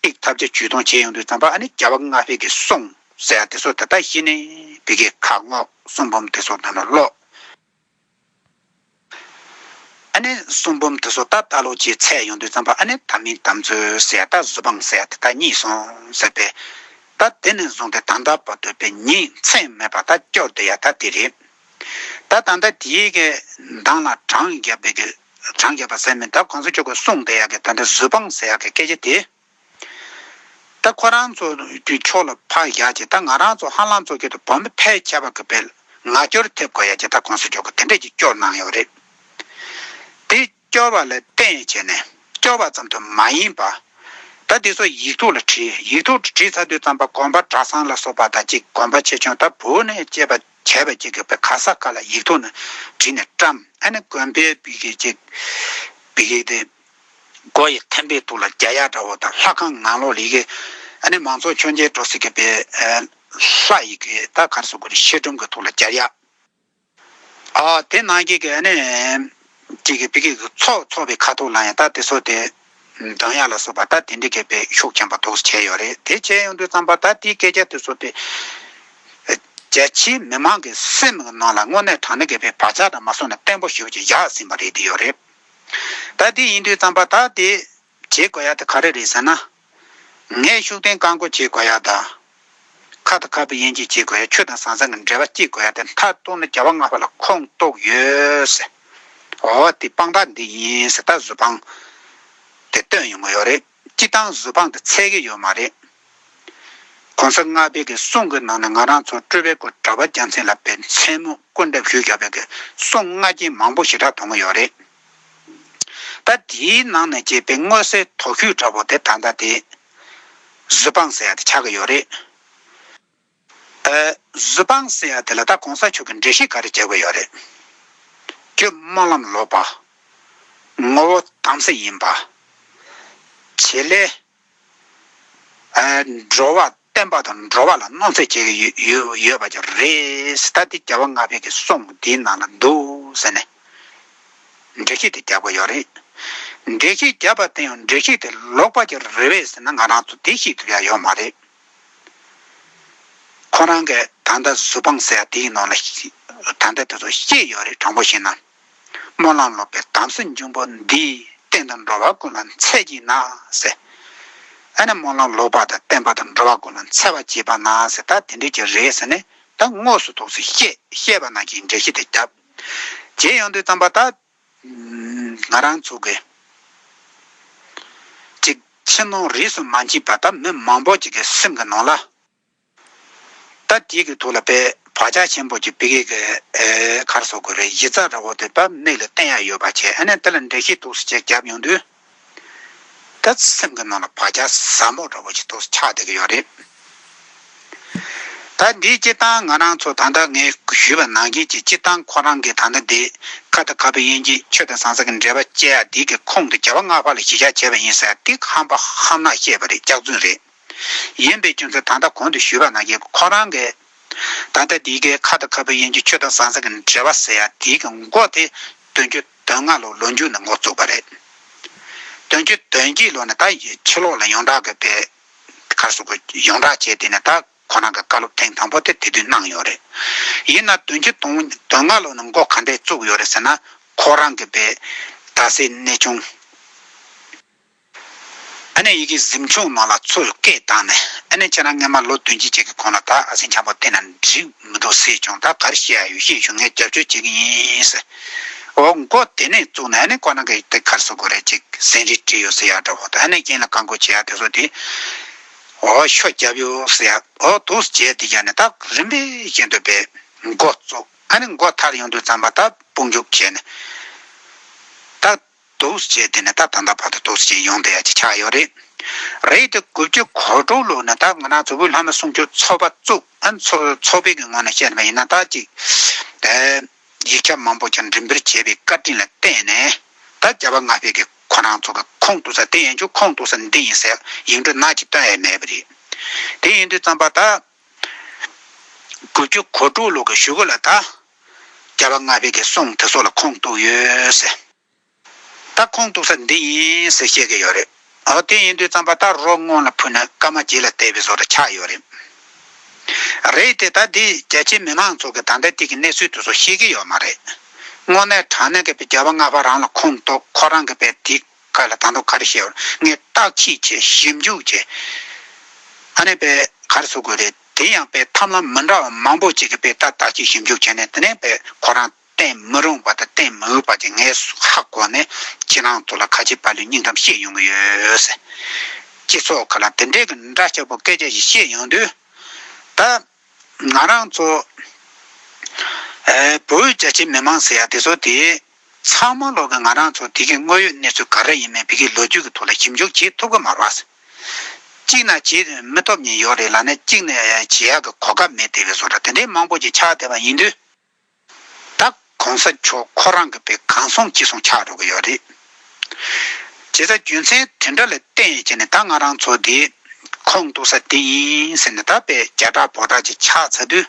ཅིག་ཐབས་བརྒྱ་ཇུས་སྟོང་བྱས་ཡོང་དུས་ཙམ་པ་ཨ་ནི་རྒྱལ་བ་ལྔ་པའི་གི་གསུང་ཟེར་ཡ་དེ་ཚོ་ད་ལྟ་གཞི་ནས་ཕ་གི་ཁ་ངོ་གསུང་འབུམ་དེ་ཚོ་ནང་ལ་ཀློག་ཨ་ནི་གསུང་འབུམ་དེ་ཚོ་ད་ལྟ་ལོ་ཅིག་འཚོལ་ཡོང་དུས་ཙམ་པ་ཨ་ནི་དམ་མིན་དམ་ཚིག་ཟེར་ཡ་ད་གཟུ་དཔང་ཟེར་ཡ་དེ་ད་རྙེད་སོང་ཟེར་པས། ད་དེ་ནས་བཟུང་སྟེ་ད་ལྟ་བར་དུ་དཔེ་ཉིན་མཚན་མེད་པར་ད་སྐྱོར་བསྡད་ཡ་ད་དེ་རེད། ད་ད་ལྟ་དེའི་གི་མདང་ལ་གྲངས་བརྒྱབ་པའི་གི་གྲངས་བརྒྱབ་པ་ཟེར་མིན་ད་གོང་ས་མཆོག་གི་གསུང་བསྡད་ཡ་གི་ད་ལྟ་གཟུ་དཔང་ཟེར་ཡ་གི་སྐད་ཆ་དེ། ད་ཁོ་རང་ཚོ་དུས་ཕྱོགས་ལ་ཕར་བཞག་ཅིག་ད་ང་རང་ཚོ་ཧ་ལམ་ཚོ་སྐད་དུ་བོད་མི་ཕལ་ཆེ་བ་གི་དཔེ་ངག་སྐྱོར་ཐེབས་དགོས་ཡ་ཅིག་ད་གོང་ས་མཆོག་གི་དེ་འདྲས་ཀྱི་སྐྱོར་གནང་ཡོད་རེད། དེ་སྐྱོར་བ་ལ་བརྟེན་བྱས་ནས་སྐྱོར་བ་ཙམ་དུ་མ་ཡིན་པ། ད་དེ་ཚོ་ཡིག་ཐོག་ལ་བྲིས། ཡིག་ཐོག་ཏུ་བྲིས་ཚར་དུས་ཙམ་པ་དགོན་པ་གྲྭ་ཚང་ལ་སོགས་པ་དང་གཅིག་དགོན་པ་ཆེ་ཆུང་ད་བོད་ནས་སྐྱེས་པ་བྱས་པ་གཅིག་གི་དཔེ་ག་ས་ག་ལ་ཡིག་ཐོག་ནས་བྲིས་ནས་བཀྲམ། ཨ་ནི་དགོན་པའི་ཕ་གི་གཅིག་ཕ་གི་དེ། སྒོ་ཡི་ཐེམ་པའི་ཐོག་ལ་རྒྱག་ཡ་འདྲ་བོ་དང་ལྷ་ཁང་ནང་ལོགས་ལ་ཡི་གེ་ཨ་ནི་མང་ཚོགས་མཆོད་མཇལ་འགྲོ་སའི་གི་དཔེ་ལྷ་ཡི་གེ་ད་ག་རེ་ཟེར་དགོས་རེད། ཤེལ་སྒྲོམ་གྱི་ཐོག་ལ་རྒྱག་ཡ། ཨ་དེ་ནང་གི་གི་ཨ་ནི་ཅིག་གི་ཕ་གི་གི་ཚོགས་ཚོགས་པའི་ཁ་ཐོག་ལ་ཡང་ད་དེ་ཚོ་དེ་འདོན་ཡ་ལ་སོགས་པ་ད་དེ་འདྲའི་གི་དཔེ་ཤུགས་ཆེན་པོ་འདུག་བྱས་ཡོད་རེད། དེ་བྱས་ཡོང་དུས་ཙམ་པ་ད་དེའི་སྐད་ཆ་དེ་ཚོ་དེ་རྒྱ་ཆེའི་མི་མང་གི་སེམས་ཀྱི་ནང་ལ་དངོས་གནས་དྲང་གནས་ཀྱི་དཔེ་བག་ཆགས་དང་མ་སོང་ནས་བརྟན་པོ་ཞེ་པོ་ཅིག་བཞག་ཟིན་པ་རེད། དེ་ཡོད་རེད། ད་དེ་ཡིན་དུས་ཙམ་པ་ད་དེ་བྱེད་དགོས་ཡ་དེ་ག་རེ་རེད་ཟེར་ན། ངས་ཤུགས་ལྡན་བཀའ་བསྒོ་བྱེད་དགོས་ཡ་དང་། ཁ་དང་ཁ་བའི་དབྱེན་བྱེད་བྱེད་དགོས་ཡ། ཆོས་དང་ཟང་ཟིང་གི་འབྲེལ་བ་བཅད་དགོས་ཡ་དེ་མཐར་གཏུགས་ན་རྒྱལ་བ་ལྔ་པ་ལ་ཁུངས་གཏུགས་ཡོད་ཟེར། འོ་དེ་དཔང་རྟགས་འདི་ཡིན་ཟེར་ད་གཟུ་དཔང་དེ་སྟོན་ཡོང་གི་ཡོད་རེད། སྤྱིར་བཏང་གཟུ་དཔང་དེ་འཚལ་གི་ཡོད་མ་རེད། གོང་ས་ལྔ་པའི་གི་གསུང་གི་ནང་ནས་ང་རང་ཚོ་སྤྲུལ་པའི་སྐུ་གྲགས་པ་རྒྱལ་མཚན་ལ་དཔེ་མཚན་སྨོད་སྐུ་འདེབས་ཞུས་བཞག་པའི་གི་གསུང་ལྔ་རྒྱན་མང་པོ་ཞེ་དྲག་མཐོང་གི་ཡོད་རེད། ད་དེའི་ནང་ནས་སྐྱེས་པའི་མངོན་གསལ་དོད་ཤོས་འདྲ་པོ་དེ་ད་ལྟ་དེ་གཟུ་དཔང་ཟེར་ཡ་དེ་ཆགས་ཀྱི་ཡོད་རེད། ཨ་གཟུ་དཔང་ཟེར་ཡ་དེ་ལ་ད་གོང་ས་མཆོག་གིས་འགྲེལ་བཤད་ག་རེ་བྱས་པ་ཡོད་རེད། རྒྱུ་སྨོན་ལམ་ལོག་པ། ངོ་བོ་དམ་སྲི་ཡིན་པ། བྱེད་ལས། ཨ་འགྲོ་བ་བསྟན་པ་དང་འགྲོ་བ་ལ་གནོད་འཚེ་བྱེད་ཀྱི་ཡོད་ཡོད་ཡོད་པ་ཅིག་རེད། ད་དེ་རྒྱལ་བ་ལྔ་པའི་གི་གསུང་འདིའི་ནང་ལ་འདུག་ཟེར་ནས་འགྲེལ་བཤད་དེ་རྒྱག་པ་ཡོད་རེད། འགྲེལ་བཤད་རྒྱག་པ་དེ་ཡང་འགྲེལ་བཤད་དེ་ལོག་པ་ཅིག་རེད་པས་ཟེར་ན་ང་རང་ཚོ་དེ་ཤེས་ཐུབ་ཡ་ཡོད་མ་རེད། ཁོ་རང་གིས་ད་ལྟ་གཟུ་དཔང་ཟེར་ཡ་དེའི་ནང་ལ་ད་ལྟ་དེ་ཚོ་བཤད་ཡོད་རེད། དྲང་པོ་བཤད་ན། སྨོན་ལམ་ལོག་པའི་དམ་སྲི་འབྱུང་པོ་འདིས། བསྟན་དང་འགྲོ་བ་ཀུན་ལ་འཚེ་བགྱིད་ན་ཟེར། ཨ་ནི་སྨོན་ལམ་ལོག་པ་དང་བསྟན་པ་དང་འགྲོ་བ་ཀུན་ལ་འཚེ་བ་བགྱིད་པ་ན་ཟེར་ད་དེ་འདྲས་ཀྱི་རེད་ཟེར་ནས་ད་དངོས་སུ་ཐུགས་སུ་བཤད་བཤད་པ་ནང་བཞིན་འགྲེལ་བཤད་དེ་བརྒྱབ། བྱས་ཡོང་དུས་ཙམ་པ་ད། ང་རང་ཚོ་གི་ཅིག་ཕྱི་ནང་རིས་སུ་མ་མཆིས་པ་ད་མི་མང་པོ་ཅིག་གི་སེམས་ཀྱི་ནང་ལ། ད་དེའི་གི་ཐོག་ལ་དཔེ་བག་ཆགས་ཆེན་པོ་ཅིག་ཕ་གི་གི་ཨེ་ག་རེ་ཟེར་དགོས་རེད། གཞི་རྩ་འདྲ་བོ་དེ་དཔེ་མིག་ལ་བསྟན་ཡ་ཡོད་པ་བྱས། ཨ་ནི་དེ་ལ་འགྲེལ་བཤད་ཏོག་ཙམ་ཅིག་བརྒྱབ་ཡོང་དུས། ད་སེམས་ཀྱི་ནང་ལ་བག་ཆགས་ཟབ་མོ་འདྲ་བོ་ཅིག་ཏོག་ཙམ་ཆགས་བསྡད་ཀྱི་ཡོད་རེད། ད་འདིའི་སྤྱིར་བཏང་ང་རང་ཚོ་ད་ལྟ་ངས་ཞུས་པ་ནང་བཞིན་གྱི་སྤྱིར་བཏང་ཁོ་རང་གི་ད་ལྟ་འདི་ཁ་དང་ཁ་བའི་དབྱེན་བྱེད་ཆོས་དང་ཟང་ཟིང་གི་འབྲེལ་བ་བཅད་ཡ་འདི་གི་ཁུངས་དེ་རྒྱལ་བ་ལྔ་པ་ལ་གཞི་བཞག་བྱས་པ་ཡིན་ཟེར་ཡ་འདི་ཧམ་པ་ཧམ་ནག་བཤད་པ་རེད། སྐྱག་རྫུན་རེད། ཡིན་པའི་རྒྱུ་མཚན་ད་ལྟ་གོང་དུ་ཞུས་པ་ནང་བཞིན་ཁོ་རང་གིས་ད་ལྟ་འདི་གའི་ཁ་དང་ཁ་བའི་དབྱེན་བྱེད་ཆོས་དང་ཟང་ཟིང་གི་འབྲེལ་བ་ཟེར་ཡ་དེའི་གི་མགོ་དེ་བདུན་ཅུ་དོན་ལྔ་ལོ་ལོ་མཇུག་ནས་འགོ་བཙུགས་པ་རེད། བདུན་ཅུ་དོན་གཅིག་ལོ་ནས་ད་ཕྱི་ལོགས་ལ་ཡོངས་གྲགས་ཀྱི་དཔེ་ག་རེ་ཟེར་དགོས། ཡོངས་གྲགས་བྱས་དེ་ནས་ད་ཁོ་རང་གི་བཀའ་སློབ་ཐེངས་དང་པོ་དེ་དེ་དུས་གནང་ཡོད་རེད། ཡིན་ན་བདུན་ཅུ་དོན་ལྔ་ལོ་ནས་འགོ་ག་འདྲས་བཙུགས་ཡོད་རེད་ཟེར་ན་ཁོ་རང་གི་དཔེ་ད་སའི་གནས་ཆུང་། ཨ་ནི་ཡི་གེ་གཟིམ་ཆུང་ནང་ལ་ཚུར་སྐད་བཏང་ནས། ཨ་ནི་ཁྱེད་རང་སྔས་མ་ལོ་བདུན་ཅུ་ཅིག་གི་གོང་ལ་ད་ཨ་སེ་འཆམ་པོ་བསྟེན་ན་འགྲིག་མི་འདུག་ཟེར་བྱུང་། ད་ག་རེ་བཤད་ཡ་ཡོད་བཤད་བྱུང་། ངས་རྒྱབ་སྐྱོར་བྱེད་ཀྱི་ཡིན་ཟེར། འོ་མགོ་དེ་ནས་བཙུགས་ནས་ཨ་ནི་ཁོ་རང་གིས་དེ་ག་རེ་ཟེར་དགོས་རེད། ཅིག་ཟན་རིལ་སྤྲད་ཡོད་ཟེར་ཡ་འདྲ་བོ་དང་། ཨ་ནི་རྒན་ལ་བཀའ་བསྒོ་བྱེད་ཡ་དེ་ཚོ་དེ་འོ་ཤོ་བརྒྱབ་ཡོད་ཟེར་ཡ། འོ་འདུག་བྱས་དེ་ཡ་ནས་ད་རིམ་པས་བཞིན་དུ་དཔེ་མགོ་བཙུགས། ཨ་ནི་མགོ་མཐར་ཡོང་དུས་ཙམ་པ་ད་དཔུང་འཇུག་བྱས་ནས་ད། འདུག་སེ་བྱས་དེ་ནས་ད་ད་ལྟ་བར་དུ་འདུག་སེ་བྱས་ཡོང་བསྡད་ཡ་ཅིག་ཆགས་ཡོད་རེད། རེད་དེ་དགུ་བཅུ་གོ་དྲུག་ལོ་ནས་ད་ང་རང་ཚོ་བོད་ལྷ་མོ་གསུང་ཆོས་ཚོགས་པ་བཙུགས། ཨ་ཚོགས་ཚོགས་པའི་གི་ངོས་ནས་བཤད་པ་ཡིན་ན་ད་ཅིག་དེ་ ཡིག་ཆ་མང་པོ་ཅིག་འགྲེམས་སྤེལ་བྱས་པའི་བཀའ་དྲིན་ལ་བརྟེན་ནས། ད་རྒྱལ་བ་ལྔ་པའི་གི་ཁོ་རང་ཚོ་གི་ཁུངས་གཏུགས་ས་དེ་ཡིན་རྒྱུ། ཁུངས་གཏུགས་ས་འདི་ཡིན་ཟེར་ཡིག་འབྲུ་སྣ་གཅིག་སྟོན་ཡས་མེད་པ་རེད། དེ་ཡིན་དུས་ཙམ་པ་ད། དགུ་བཅུ་གོ་དྲུག་ལོ་གི་གཞུག་གུ་ལ་ད། རྒྱལ་བ་ལྔ་པའི་གི་གསུང་དེ་ཚོ་ལ་ཁུངས་གཏུགས་ཡོད་ཟེར། ད་ཁུངས་གཏུགས་ས་འདི་ཡིན་ཟེར་བཤད་ཀྱི་ཡོད་རེད། འོ་དེ་ཡིན་དུས་ཙམ་པ་ད་རོ་སྔོན་ལ་ཕུལ་ནས་སྐར་མ་བརྒྱད་ལ་བལྟས་པའི་བཟོ་འདྲ་ཆགས་ཡོད་རེད། རེད་དེ། ད་འདི་རྒྱ་ཆེ་མི་མང་ཚོ་གི་ད་ལྟ་དེ་གི་གནས་ཚུལ་དེ་ཚོ་ཤེས་ཀྱི་ཡོད་མ་རེད། དངོས་གནས་དྲང་གནས་ཀྱི་པའི་རྒྱལ་བ་ལྔ་པ་རང་ལ་ཁུངས་གཏུགས། ཁོ་རང་གི་པའི་དེ་ག་ལ་ད་དུང་ག་རེ་བཤད་ཡོད། ངས་བརྟག་དཔྱད་བྱས། ཞིབ་འཇུག་བྱས། ཨ་ནི་པའི་ག་རེ་ཟེར་དགོས་རེད། དེ་ཡང་པའི་ཐབས་ལམ་མི་འདྲ་བ་མང་པོ་ཅིག་གི་པའི་ད་བརྟག་དཔྱད་ཞིབ་འཇུག་བྱས་ནས། དེ་ནས་པའི་ཁོ་རང་བསྟེན་མི་རུང་བ་དང་བསྟེན་མི་འོས་པ་ཅིག་ངས་ཧ་གོ་ནས། ཁྱེད་རང་ཚོ་ལ་ཁ་ཆེ་དཔའ་བླུན་སྙིང་གཏམ་བཤད་ཡོང་གི་ཡོད་ཟེར། སྤྱི་ཚོགས་ཁ་ལ་དེ་འདྲའི་གི་འདྲ་ཆགས་པོ་སྐད་ཆ་ཞིག་བཤད་ཡོང་དུས། ད་ང་རང་ཚོ་ཨེ་བོད་རྒྱ་ཆེ་མི་མང་ཟེར་ཡ་དེ་ཚོ་དེ། ཚང་མ་ལོག་གི་ང་རང་ཚོ་དེ་གི་དངོས་ཡོད་གནས་ཚུལ་ག་རེ་ཡིན་མིན་བི་གི་ལོ་རྒྱུས་ཀྱི་ཐོག་ལ་ཞིབ་འཇུག་བྱེད་ཐུབ་ཀྱི་མ་རེད་བ། གཅིག་ན་བྱེད་མི་ཐུབ་མཁན་ཡོད་རེད་ལབ་ནས། གཅིག་ནས་བྱེད་ཡག་གི་གོ་སྐབས་མེད་བསྡད་པའི་བཟོ་འདྲ་དེ་འདྲའི་མང་པོ་ཅིག་ཆགས་བསྡད་པ་ཡིན་དུས། ད་གོང་ས་མཆོག་ཁོ་རང་གི་པའི་གང་གསུང་ཅི་གསུང་ཆགས་འགྲོ་གི་ཡོད་རེད། བྱས་ཙང་རྒྱུ་མཚན་དེ་འདྲ་ལ་བརྟེན་བྱས་ནས། ད་ང་རང་ཚོ་འདི་ཁུངས་གཏུགས་ས་འདི་ཡིན་ཟེར་ནས། ད་པའི་རྒྱ་གྲགས་བོ་གྲགས་ཅིག་ཆགས་ཚར་དུས།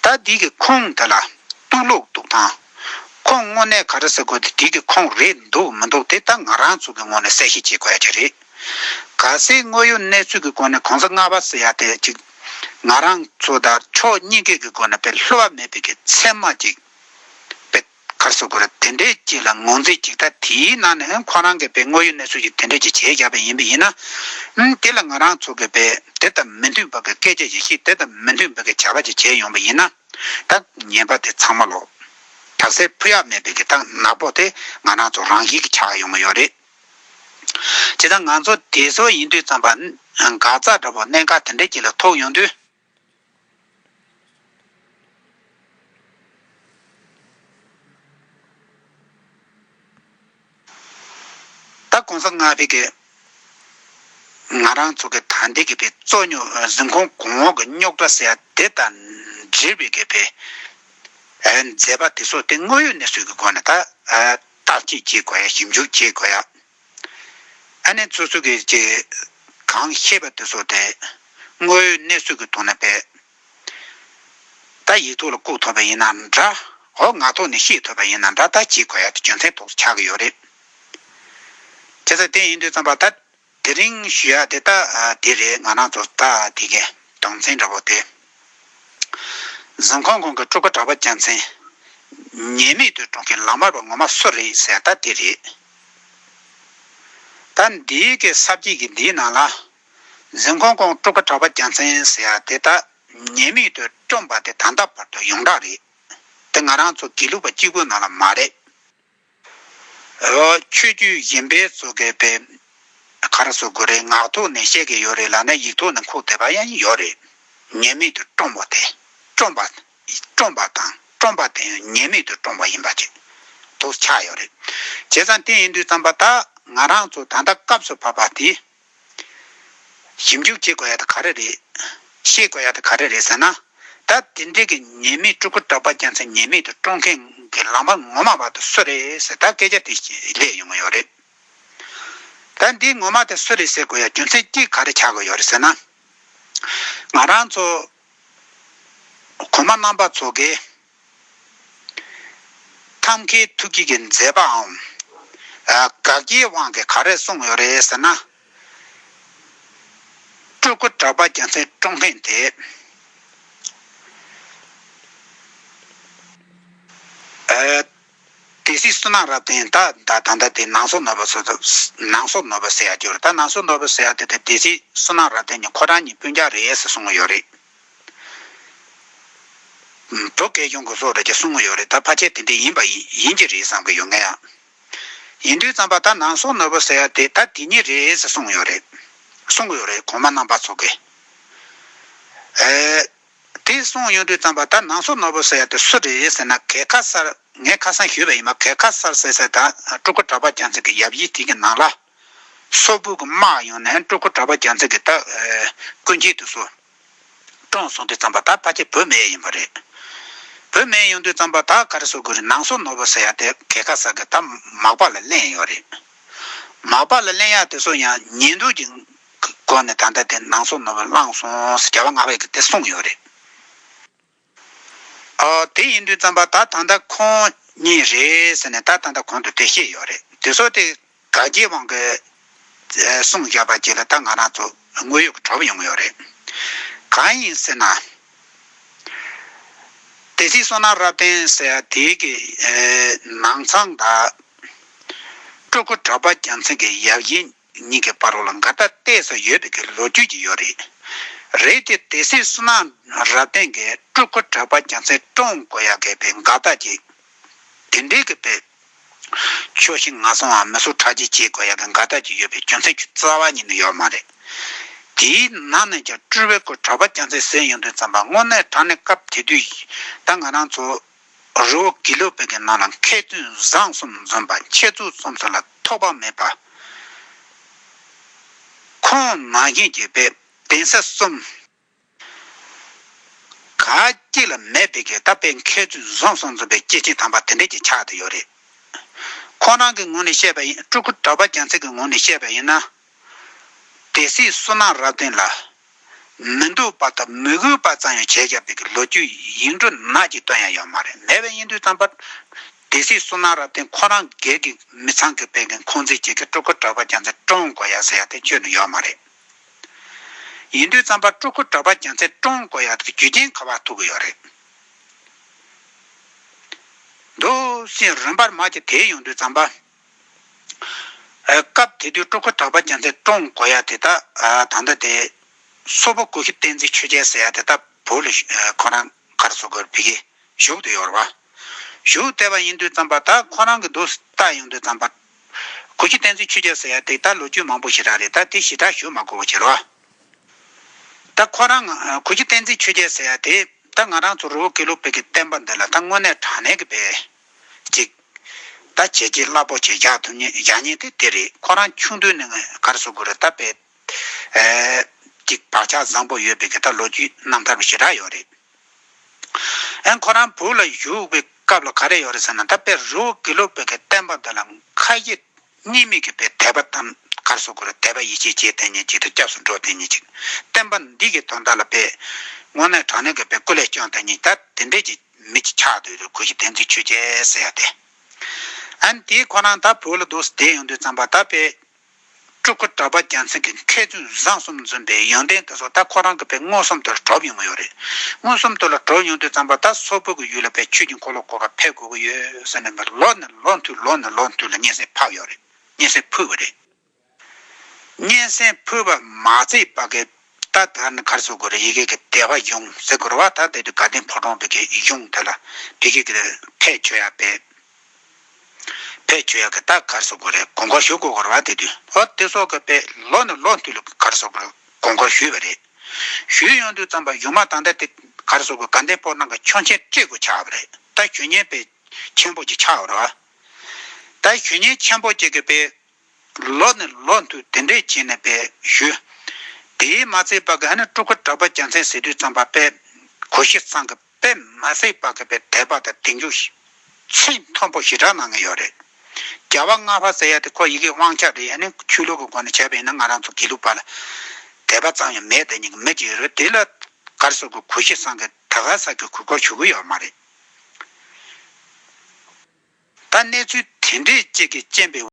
ད་འདི་གི་ཁུངས་དེ་ལ་གཏུག་ལོག་གཏུག་སྟངས། ཁུངས་དངོས་གནས་ག་རེ་ཟེར་དགོས། དེ་འདི་གི་ཁུངས་རེད་འདུག་མི་འདུག་དེ་ད་ང་རང་ཚོ་གི་ངོས་ནས་གསལ་བཤད་བྱེད་དགོས་ཡ་ཅིག་རེད། གལ་སྲིད་དངོས་ཡོད་གནས་ཚུལ་གྱི་སྒོ་ནས་གོང་ས་ལྔ་པ་ཟེར་ཡ་དེ་ཅིག་ང་རང་ཚོ་དང་ཕྱོགས་གཉིས་ཀའི་གི་སྒོ་ནས་པའི་བསླུ་བ་མེད་པའི་གི་ཚད་མ་ཅིག་པའི་ག་རེ་ཟེར་དགོས་རེད། དེ་འདྲའི་ཅིག་ལ་ངོས་འཛིན་ཅིག་ད་དེའི་ནང་ནས་ཁོ་རང་གི་པའི་དངོས་ཡོད་གནས་ཚུལ་ཅིག་དེ་འདྲ་ཅིག་བྱས་བཞག་པ་ཡིན་པ་ཡིན་ན། ཨུམ། དེ་ལ་ང་རང་ཚོ་གི་པའི་དེ་དང་མི་མཐུན་པ་གི་སྐད་ཆ་ཅིག་བཤད། དེ་དང་མི་མཐུན་པ་གི་བྱ་བ་ཅིག་བྱས་ཡོང་པ་ཡིན་ན། ད་ཉན་པ་དེ་ཚང་མ་ལོག་དག་སེལ་ཕུལ་ཡག་མེད་པའི་གི་ད་ནག་པོ་དེ་ང་རང་ཚོ་རང་བཞིན་གྱི་ཆགས་ཡོང་གི་ཡོད་རེད། བྱས་ཙང་ང་ཚོ་དེ་ཚོ་ཡིན་དུས་ཙམ་པ། འགག་རྩ་འདྲ་པོ་གནད་འགག་དེ་འདྲ་ཅིག་ལ་ཐུག་ཡོང་དུས། ད་གོང་ས་ལྔ་པའི་གི་ང་རང་ཚོ་གི་ད་ལྟའི་གི་པའི་གཙོ་སྨྱོ། འཛིན་ཁང་གོང་འོག་གི་རྙོག་དྲ་ཟེར་ཡ་དེ་དང་འབྲེལ་བའི་གི་པའི་ཨེ་མཛད་པ་དེ་ཚོ་དེ་དངོས་ཡོད་གནས་ཚུལ་གྱི་སྒོ་ནས་ད་ཨེ་བརྟག་དཔྱད་བྱེད་དགོས་ཡ། ཞིབ་འཇུག་བྱེད་དགོས་ཡ། ཨ་ནི་སོ་སོ་གི་ཅིག་གང་ཤེས་པ་དེ་ཚོ་དེ་དངོས་ཡོད་གནས་ཚུལ་གྱི་ཐོག་ནས་པའི་ད་ཡིག་ཐོག་ལ་བཀོད་ཐུབ་པ་ཡིན་ན་འདྲ། འོ་ངག་ཐོག་ནས་བཤད་ཐུབ་པ་ཡིན་ན་འདྲ། ད་བྱེད་དགོས་ཡ་དེ་རྒྱུ་མཚན་ཐོག་ཆགས་ཀྱི་ཡོད་རེད། བྱས་ཙང་དེ་ཡིན་དུས་ཙམ་པ་ད། དེ་རིང་ཞུ་ཡ་དེ་ད་དེ་རེད། ང་རང་ཚོ་ད་དེ་གའི་དོན་ཚན་འདྲ་པོ་དེ། འཛིན་ཁང་གོང་གི་སྤྲུལ་སྐུ་གྲགས་པ་རྒྱལ་མཚན་ཉེས་མེད་དུ་བཀྲོངས་མཁན་ལག་དམར་པ་ངོ་མ་སུ་རེད་ཟེར་ཡ་ད་དེ་རེད། ད་འདིའི་གི་ས་བཅད་ཀྱི་འདིའི་ནང་ལ། འཛིན་ཁང་གོང་སྤྲུལ་སྐུ་གྲགས་པ་རྒྱལ་མཚན་ཟེར་ཡ་དེ་ད་ཉེས་མེད་དུ་བཀྲོངས་པ་དེ་ད་ལྟ་བར་དུ་ཡོངས་གྲགས་རེད། དེ་ང་རང་ཚོ་དགེ་ལུགས་པ་གཅིག་པུའི་ནང་ལ་མ་རེད། ཆོས་བརྒྱུད་གཞན་པའི་ཚོ་གི་པའི་ག་རེ་ཟེར་དགོས་རེད། ངག་ཐོག་ནས་བཤད་ཀྱི་ཡོད་རེད་ལབ་ན་ཡིག་ཐོག་ནས་འཁོད་བསྡད་པ་ཡང་ཡོད་རེད། ཉེས་མེད་དུ་བཀྲོངས་པ་དེ། བཀྲོངས་པ། བཀྲོངས་པ་དང་བཀྲོངས་པ་དེ་ཡང་ཉེས་མེད་དུ་བཀྲོངས་པ་ཡིན་པ་ཅིག་ཐོག་ཆགས་ཡོད་རེད། བྱས་ཙང་དེ་ཡིན་དུས་ཙམ་པ་ད་ང་རང་ཚོ་ད་ལྟ་སྐབས་སུ་བབས་པ་དེ། ཞིབ་འཇུག་བྱེད་དགོས་ཡ་དེ་ག་རེ་རེད། ཤེས་དགོས་ཡ་དེ་ག་རེ་རེད་ཟེར་ན། ད་དེ་འདྲའི་གི་ཉེས་མེད་སྤྲུལ་སྐུ་གྲགས་པ་རྒྱལ་མཚན་ཉེས་མེད་དུ་བཀྲོངས་མཁན་གི་ལག་དམར་ངོ་མ་བར་དུ་སུ་རེད་ཟེར་ད་སྐད་ཆ་དེ་སླེབས་ཡོང་གི་ཡོད་རེད། ད་འདི་ངོ་མ་དེ་སུ་རེད་ཟེར་དགོས་ཡ་རྒྱུ་མཚན་གཅིག་ག་རེ་ཆགས་དགོས་ཡོད་རེད་ཟེར་ན། ང་རང་ཚོ་གོང་མ་རྣམ་པ་ཚོ་གིས། ཐབས་མཁས་ཐུགས་བསྐྱེད་ཀྱི་མཛད་པའམ། ཨ། དགག་བྱའི་དབང་གིས་ག་རེ་གསུངས་ཡོད་རེད་ཟེར་ན། སྤྲུལ་སྐུ་གྲགས་པ་རྒྱལ་མཚན་བཀྲོངས་མཁན་དེ། ཨ། སྡེ་སྲིད་བསོད་ནམས་རབ་བརྟན། ད་ད་ད་ལྟ་དེ་ནང་སོ་ནོར་བུ་ཟེར། ནང་སོ་ནོར་བུ་ཟེར་ཡ་ཅིག་ཡོད་རེད། ད་ནང་སོ་ནོར་བུ་ཟེར་ཡ་དེ་དེ་སྡེ་སྲིད་བསོད་ནམས་རབ་བརྟན་གཉིས་ཁོ་རང་གཉིས་སྤུན་ཀྱག་རེད་ཟེར་གསུངས་ཡོད་རེད། བོད་སྐད་གཞུང་གི་བཟོ་འདྲ་ཅིག་གསུང་གི་ཡོད་རེད། ད་ཕལ་ཆེར་དེ་འདྲ་ཡིན་པ་ཡིན་ཡིན་གྱི་རེད་བསམ་གྱི་ཡོད། ངས་ཡང་ཡིན་དུས་ཙམ་པ་ད་ནང་སོ་ནོར་བུ་ཟེར་ཡ་དེ་ད་དེ་ཉིད་རེད་ཟེར་གསུང་གི་ཡོད་རེད། གསུང་གི་ཡོད་རེད། གོང་མ་རྣམ་པ་ཚོ་གིས། ཨེ། དེ་གསུང་ཡོང་དུས་ཙམ་པ་ད་ནང་སོ་ནོར་བུ་ཟེར་ཡ་དེ་སུ་རེད་ཟེར་ན། གེ་ཁ་གསར། ངས་ཁ་སང་ཞུས་པ་ཡིན་པ། གེ་ཁ་གསར་ཟེར་ཟེར་ད་སྤྲུལ་སྐུ་གྲགས་པ་རྒྱལ་མཚན་གྱི་ཡབ་ཡིག་དེ་གི་ནང་ལ། སོག་པོ་གི་དམག་ཡོང་ནས་སྤྲུལ་སྐུ་གྲགས་པ་རྒྱལ་མཚན་གྱི་ད་ཨེ་སྐུ་མཆེད་དེ་ཚོ་བཀྲོངས་སོང་དུས་ཙམ་པ་ད་ཕལ་ཆེར་བོད་མེད་ཡིན་པ་རེད། བུད་མེད་ཡོང་དུས་ཙམ་པ་ད་ག་རེ་ཟེར་དགོས་རེད། ནང་སོ་ནོར་བུ་ཟེར་ཡ་དེ་གེ་ཁ་ས་གི་ད་མག་པ་ལ་ལེན་ཡོད་རེད། མག་པ་ལ་ལེན་ཡ་དེ་ཚོ་ཡང་ཉེས་འདུན་གྱི་སྒོ་ནས་ད་ལྟ་དེ་ནང་སོ་ནོར་བུ་བླངས་སོང་ཟེར་རྒྱལ་བ་ལྔ་པས་གི་དེ་གསུངས་ཡོད་རེད། ཨོ་དེ་ཡིན་དུས་ཙམ་པ་ད་ད་ལྟ་ཁོང་གཉིས་རེད་ཟེར་ནས་ད་ད་ལྟ་གོང་དུ་དེ་བཤད་ཡོད་རེད། དེ་ཚོ་དེ་དགའ་རྒྱལ་དབང་གིས་གསུངས་བཞག་པ་བཅས་ལ་ད་ང་རང་ཚོ་དངོས་ཡོད་ཀྱི་གྲོགས་ཡོང་གི་ཡོད་རེད། གང་ཡིན་ཟེར་ན། སྡེ་སྲིད་བསོད་ནམས་རབ་བརྟན་ཟེར་ཡ་དེའི་གི་ནང་ཚང་དང་སྤྲུལ་སྐུ་གྲགས་པ་རྒྱལ་མཚན་གྱི་ཡབ་ཡིན་གཉིས་ཀྱི་བར་ལ་འགལ་ཟླ་གཏད་སོ་ཡོད་པའི་གི་ལོ་རྒྱུས་ཀྱི་ཡོད་རེད། རེད་དེ་སྡེ་སྲིད་བསོད་ནམས་རབ་བརྟན་གྱིས་སྤྲུལ་སྐུ་གྲགས་པ་རྒྱལ་མཚན་བཀྲོངས་དགོས་ཡ་གི་པའི་འགལ་ཟླ་ཅིག་དེ་འདྲའི་གི་པའི་ཕྱོགས་ཤིག་ང་སོང་བ་མི་སུ་ཁྲག་རྗེས་བྱེད་དགོས་ཡ་གི་འགལ་ཟླ་ཅིག་ཡོད་པའི་རྒྱུ་མཚན་རྩ་བ་ཉིད་ནས་ཡོད་མ་རེད། དེའི་ནང་ནས་ཀྱང་སྤྲུལ་པའི་སྐུ་གྲགས་པ་རྒྱལ་མཚན་ཟེར་ཡོང་དུས་ཙམ་པ་དངོས་གནས་དྲང་གནས་སྐབས་དེ་དུས་ད་ང་རང་ཚོ་རི་བོ་དགེ་ལུགས་པའི་གི་ནང་ལ་མཁས་བཙུན་བཟང་གསུམ་འཛོམས་པ་འཆད་རྩོད་རྩོམ་གསུམ་ལ་ཐོགས་པ་མེད་པ། ཁོང་ནང་བཞིན་གྱི་པའི་གདན་ས་གསུམ་ག་གཅིག་ལ་མེད་པའི་གི་ད་པའི་མཁས་བཙུན་བཟང་གསུམ་འཛོམས་པའི་སྐྱེས་ཆེན་དམ་པ་དེ་འདྲས་ཀྱི་ཆགས་བསྡད་ཡོད་རེད། ཁོང་རང་གི་ངོས་ནས་བཤད་པ་ཡིན། སྤྲུལ་སྐུ་གྲགས་པ་རྒྱལ་མཚན་གྱི་ངོས་ནས་བཤད་པ་ཡིན་ན། སྡེ་སྲིད་བསོད་ནམས་རབ་བརྟན་ལ་མི་འདོད་པ་དང་མི་གུས་པ་ཙམ་ཡང་བྱས་བཞག་པའི་གི་ལོ་རྒྱུས་ཡིག་འབྲུ་ནག་ཅིག་སྟོན་ཡ་ཡོད་མ་རེད། མེད་པ་ཡིན་དུས་ཙམ་པ། སྡེ་སྲིད་བསོད་ནམས་རབ་བརྟན་ཁོ་རང་སྒེར་གྱི་མི་ཚང་གི་པའི་གི་འཁོན་འཛིན་བྱེད་ཀྱི་སྤྲུལ་སྐུ་གྲགས་པ་རྒྱལ་མཚན་བཀྲོངས་དགོས་ཡ་ཟེར་ཡ་དེ་ཁྱོན་ནས་ཡོད་མ་རེད། ཡིན་དུས་ཙམ་པ་སྤྲུལ་སྐུ་གྲགས་པ་རྒྱལ་མཚན་བཀྲོངས་དགོས་ཡ་དེ་རྒྱུ་རྐྱེན་ག་པར་ཐུག་གི་ཡོད་རེད། འདུག་སེ་རིམ་པར་མ་གྱི་དེ་ཡོང་དུས་ཙམ་པ། ཨ། སྐབས་དེ་དུས་སྤྲུལ་སྐུ་གྲགས་པ་རྒྱལ་མཚན་བཀྲོངས་དགོས་ཡ་དེ་ད་ཨ་ད་ལྟ་དེ་སོག་པོ་གུ་ཤྲི་བསྟན་འཛིན་ཆོས་རྒྱལ་ཟེར་ཡ་དེ་ད་བོད་ལ་ཨ་ཁོ་རང་ག་རེ་ཟེར་དགོས་རེད། ཕ་གིར་བཞུགས་བསྡད་ཡོད་རེད་པ། བཞུགས་བསྡད་པ་ཡིན་དུས་ཙམ་པ་ད་ཁོ་རང་གི་འདུག་སེ་ལྟ་ཡོང་དུས་ཙམ་པ། གུ་ཤྲི་བསྟན་འཛིན་ཆོས་རྒྱལ་ཟེར་ཡ་དེ་ད་ལོ་རྒྱུས་མང་པོ་ཞེ་དྲག་རེད། ད་དེ་ཞེ་དྲག་ཞུ་མ་དགོས་པ་བྱེད་རོགས། ད་ཁོ་རང་ཨ་གུ་ཤྲི་བསྟན་འཛིན་ཆོས་རྒྱལ་ཟེར་ཡ་དེ་ད་ང་རང་ཚོ་རི་བོ་དགེ་ལུགས་པའི་གི་བསྟན་པ་འདི་ལ་ད་དངོས་གནས་དྲང་གནས་ཀྱི་པའི་ཅིག་ད་བྱས་རྗེས་རླབས་པོ་ཆེ་བཞག་ཐུབ་མཁན་བཞག་མཁན་དེ་དེ་རེད། ཁོ་རང་ཆུང་དུས་ནས་ག་རེ་ཟེར་དགོས་རེད། ད་པའི་ཨེ་ཅིག་བག་ཆགས་བཟང་པོ་ཡོད་པའི་གི་ད་ལོ་རྒྱུས་རྣམ་ཐར་ཞེ་དྲག་ཡོད་རེད། ཨེ་ཁོ་རང་བོད་ལ་བཞུགས་པའི་སྐབས་ལ་ག་རེ་ཡོད་རེད་ཟེར་ན། ད་པའི་རི་བོ་དགེ་ལུགས་པའི་གི་བསྟན་པ་འདི་ལ་ཁ་ཞེ་གཉིས་མེད་ཀྱི་པའི་དད་པ་དང་ག་རེ་ཟེར་དགོས་རེད། དད་པ་ཡིད་ཆེས་བྱེད་བསྡད་མཁན་ཅིག་དང་སྐྱབས་སུ་འགྲོ་བསྡད་མཁན་ཅིག་བསྟན་པ་འདི་གི་དོན་དག་ལ་པའི་དངོས་གནས་དྲང་གནས་ཀྱི་པའི་སྐུ་ལས་བསྐྱོན་བསྡད་མཁན་ད་དེ་འདྲས་ཀྱི་མི་ཅིག་ཆགས་བསྡད་ཡོད་རེད། གུ་ཤྲི་བསྟན་འཛིན་ཆོས་རྒྱལ་ཟེར་ཡ་དེ། ཨ་ནི་དེ་ཁོ་རང་ད་བོད་ལ་འདུག་སེ་བསྡད་ཡོང་དུས་ཙམ་པ་ད་པའི་སྤྲུལ་སྐུ་གྲགས་པ་རྒྱལ་མཚན་གྱི་མཁས་བཙུན་བཟང་གསུམ་འཛོམས་པའི་ཡོན་ཏན་དེ་ཚོ་ད་ཁོ་རང་གི་པའི་མངོན་སུམ་དུ་ལ་གྲུབ་ཡོང་གི་ཡོད་རེད། མངོན་སུམ་དུ་ལ་གྲུབ་ཡོང་དུས་ཙམ་པ་ད་སོག་པོ་གི་ཡུལ་ལ་པའི་ཆོས་ཀྱི་འཁོར་ལོ་བསྐོར་བར་ཕེབས་དགོས་ཀྱི་ཡོད་ཟེར་ནས་ལོ་ནས་ལོ་མཐུད་ལོ་ནས་ལོ་མཐུད་ལ་སྙན་སེང་ཕབ་ཡོད་རེད། སྙན་སེང་ཕུལ་བ་རེད། སྙན་སེང་ཕུལ་བ་མ་ཚད་པ་གི་ད་ད་ནི་ག་རེ་ཟེར་དགོས་རེད། ཡི་གེ་གི་དད་པ་གཞུང་ཟེར་དགོས་རེད་པ། ད་དེ་དུས་དགའ་ལྡན་ཕོ་བྲང་པའི་གི་གཞུང་དེ་ལ་ཕ་གི་གི་ཕེབས་བྱོས་ཡ་པའི་ཕེབས་བྱོས་ཡ་གི་ད་ག་རེ་ཟེར་དགོས་རེད། དགོངས་སྐོར་ཞུ་དགོས་རེད་པ། དེ་དུས་ཨོ་དེ་སོགས་གི་པའི་ལོ་ནས་ལོ་མཐུད་ལ་ག་རེ་ཟེར་དགོས་རེད། དགོངས་སྐོར་ཞུས་པ་རེད། ཞུས་ཡོང་དུས་ཙམ་པ་གཞུག་མ་ད་ལྟ་དེ་ག་རེ་ཟེར་དགོས། དགའ་ལྡན་ཕོ་བྲང་གི་ཆོག་མཆན་སྤྲད་དགོས་ཆགས་པ་རེད། ད་ཞུ་མཁན་པའི་ཆེན་པོ་ཅིག་ཆགས་པ་རེད་པ། ད་ཞུ་མཁན་ཆེན་པོ་ཅིག་གི་པའི་ལོ་ནས་ལོ་མཐུད་དེ་འདྲས་བྱས་ནས་པའི་ཞུས། དེས་མ་ཚད་པ་གི་ཨ་ནི་སྤྲུལ་སྐུ་གྲགས་པ་རྒྱལ་མཚན་ཟེར་དུས་ཙམ་པ་པའི་གུ་ཤྲི་ཚང་གི་དཔེ་མ་སྲིད་པ་གི་པའི་དད་པ་དང་གདེང་འཇོག་ཚད་མཐོན་པོ་ཞེ་དྲག་གནང་གི་ཡོད་རེད། རྒྱལ་བ་ལྔ་པ་ཟེར་ཡ་དེ་ཁོ་ཡི་གེ་དབང་ཆ་རེད། ཨ་ནི་ཆོས་ལུགས་ཀྱི་སྒོ་ནས་བྱས་པ་ཡིན་ན་ང་རང་ཚོ་དགེ་ལུགས་པ་ལ་དད་པ་ཙམ་ཡང་མེད་བསྡད་མཁན་གྱི་མི་ཅིག་རེད། དེ་ལ་ག་རེ་ཟེར་དགོས། གུ་ཤྲི་ཚང་གི་ད་ག་ས་གི་གུས་བཀུར་ཞུ་གི་ཡོད་མ་རེད། ད་གནས་ཚུལ་དེ་འདྲས་ཅིག་གི་རྐྱེན་པས།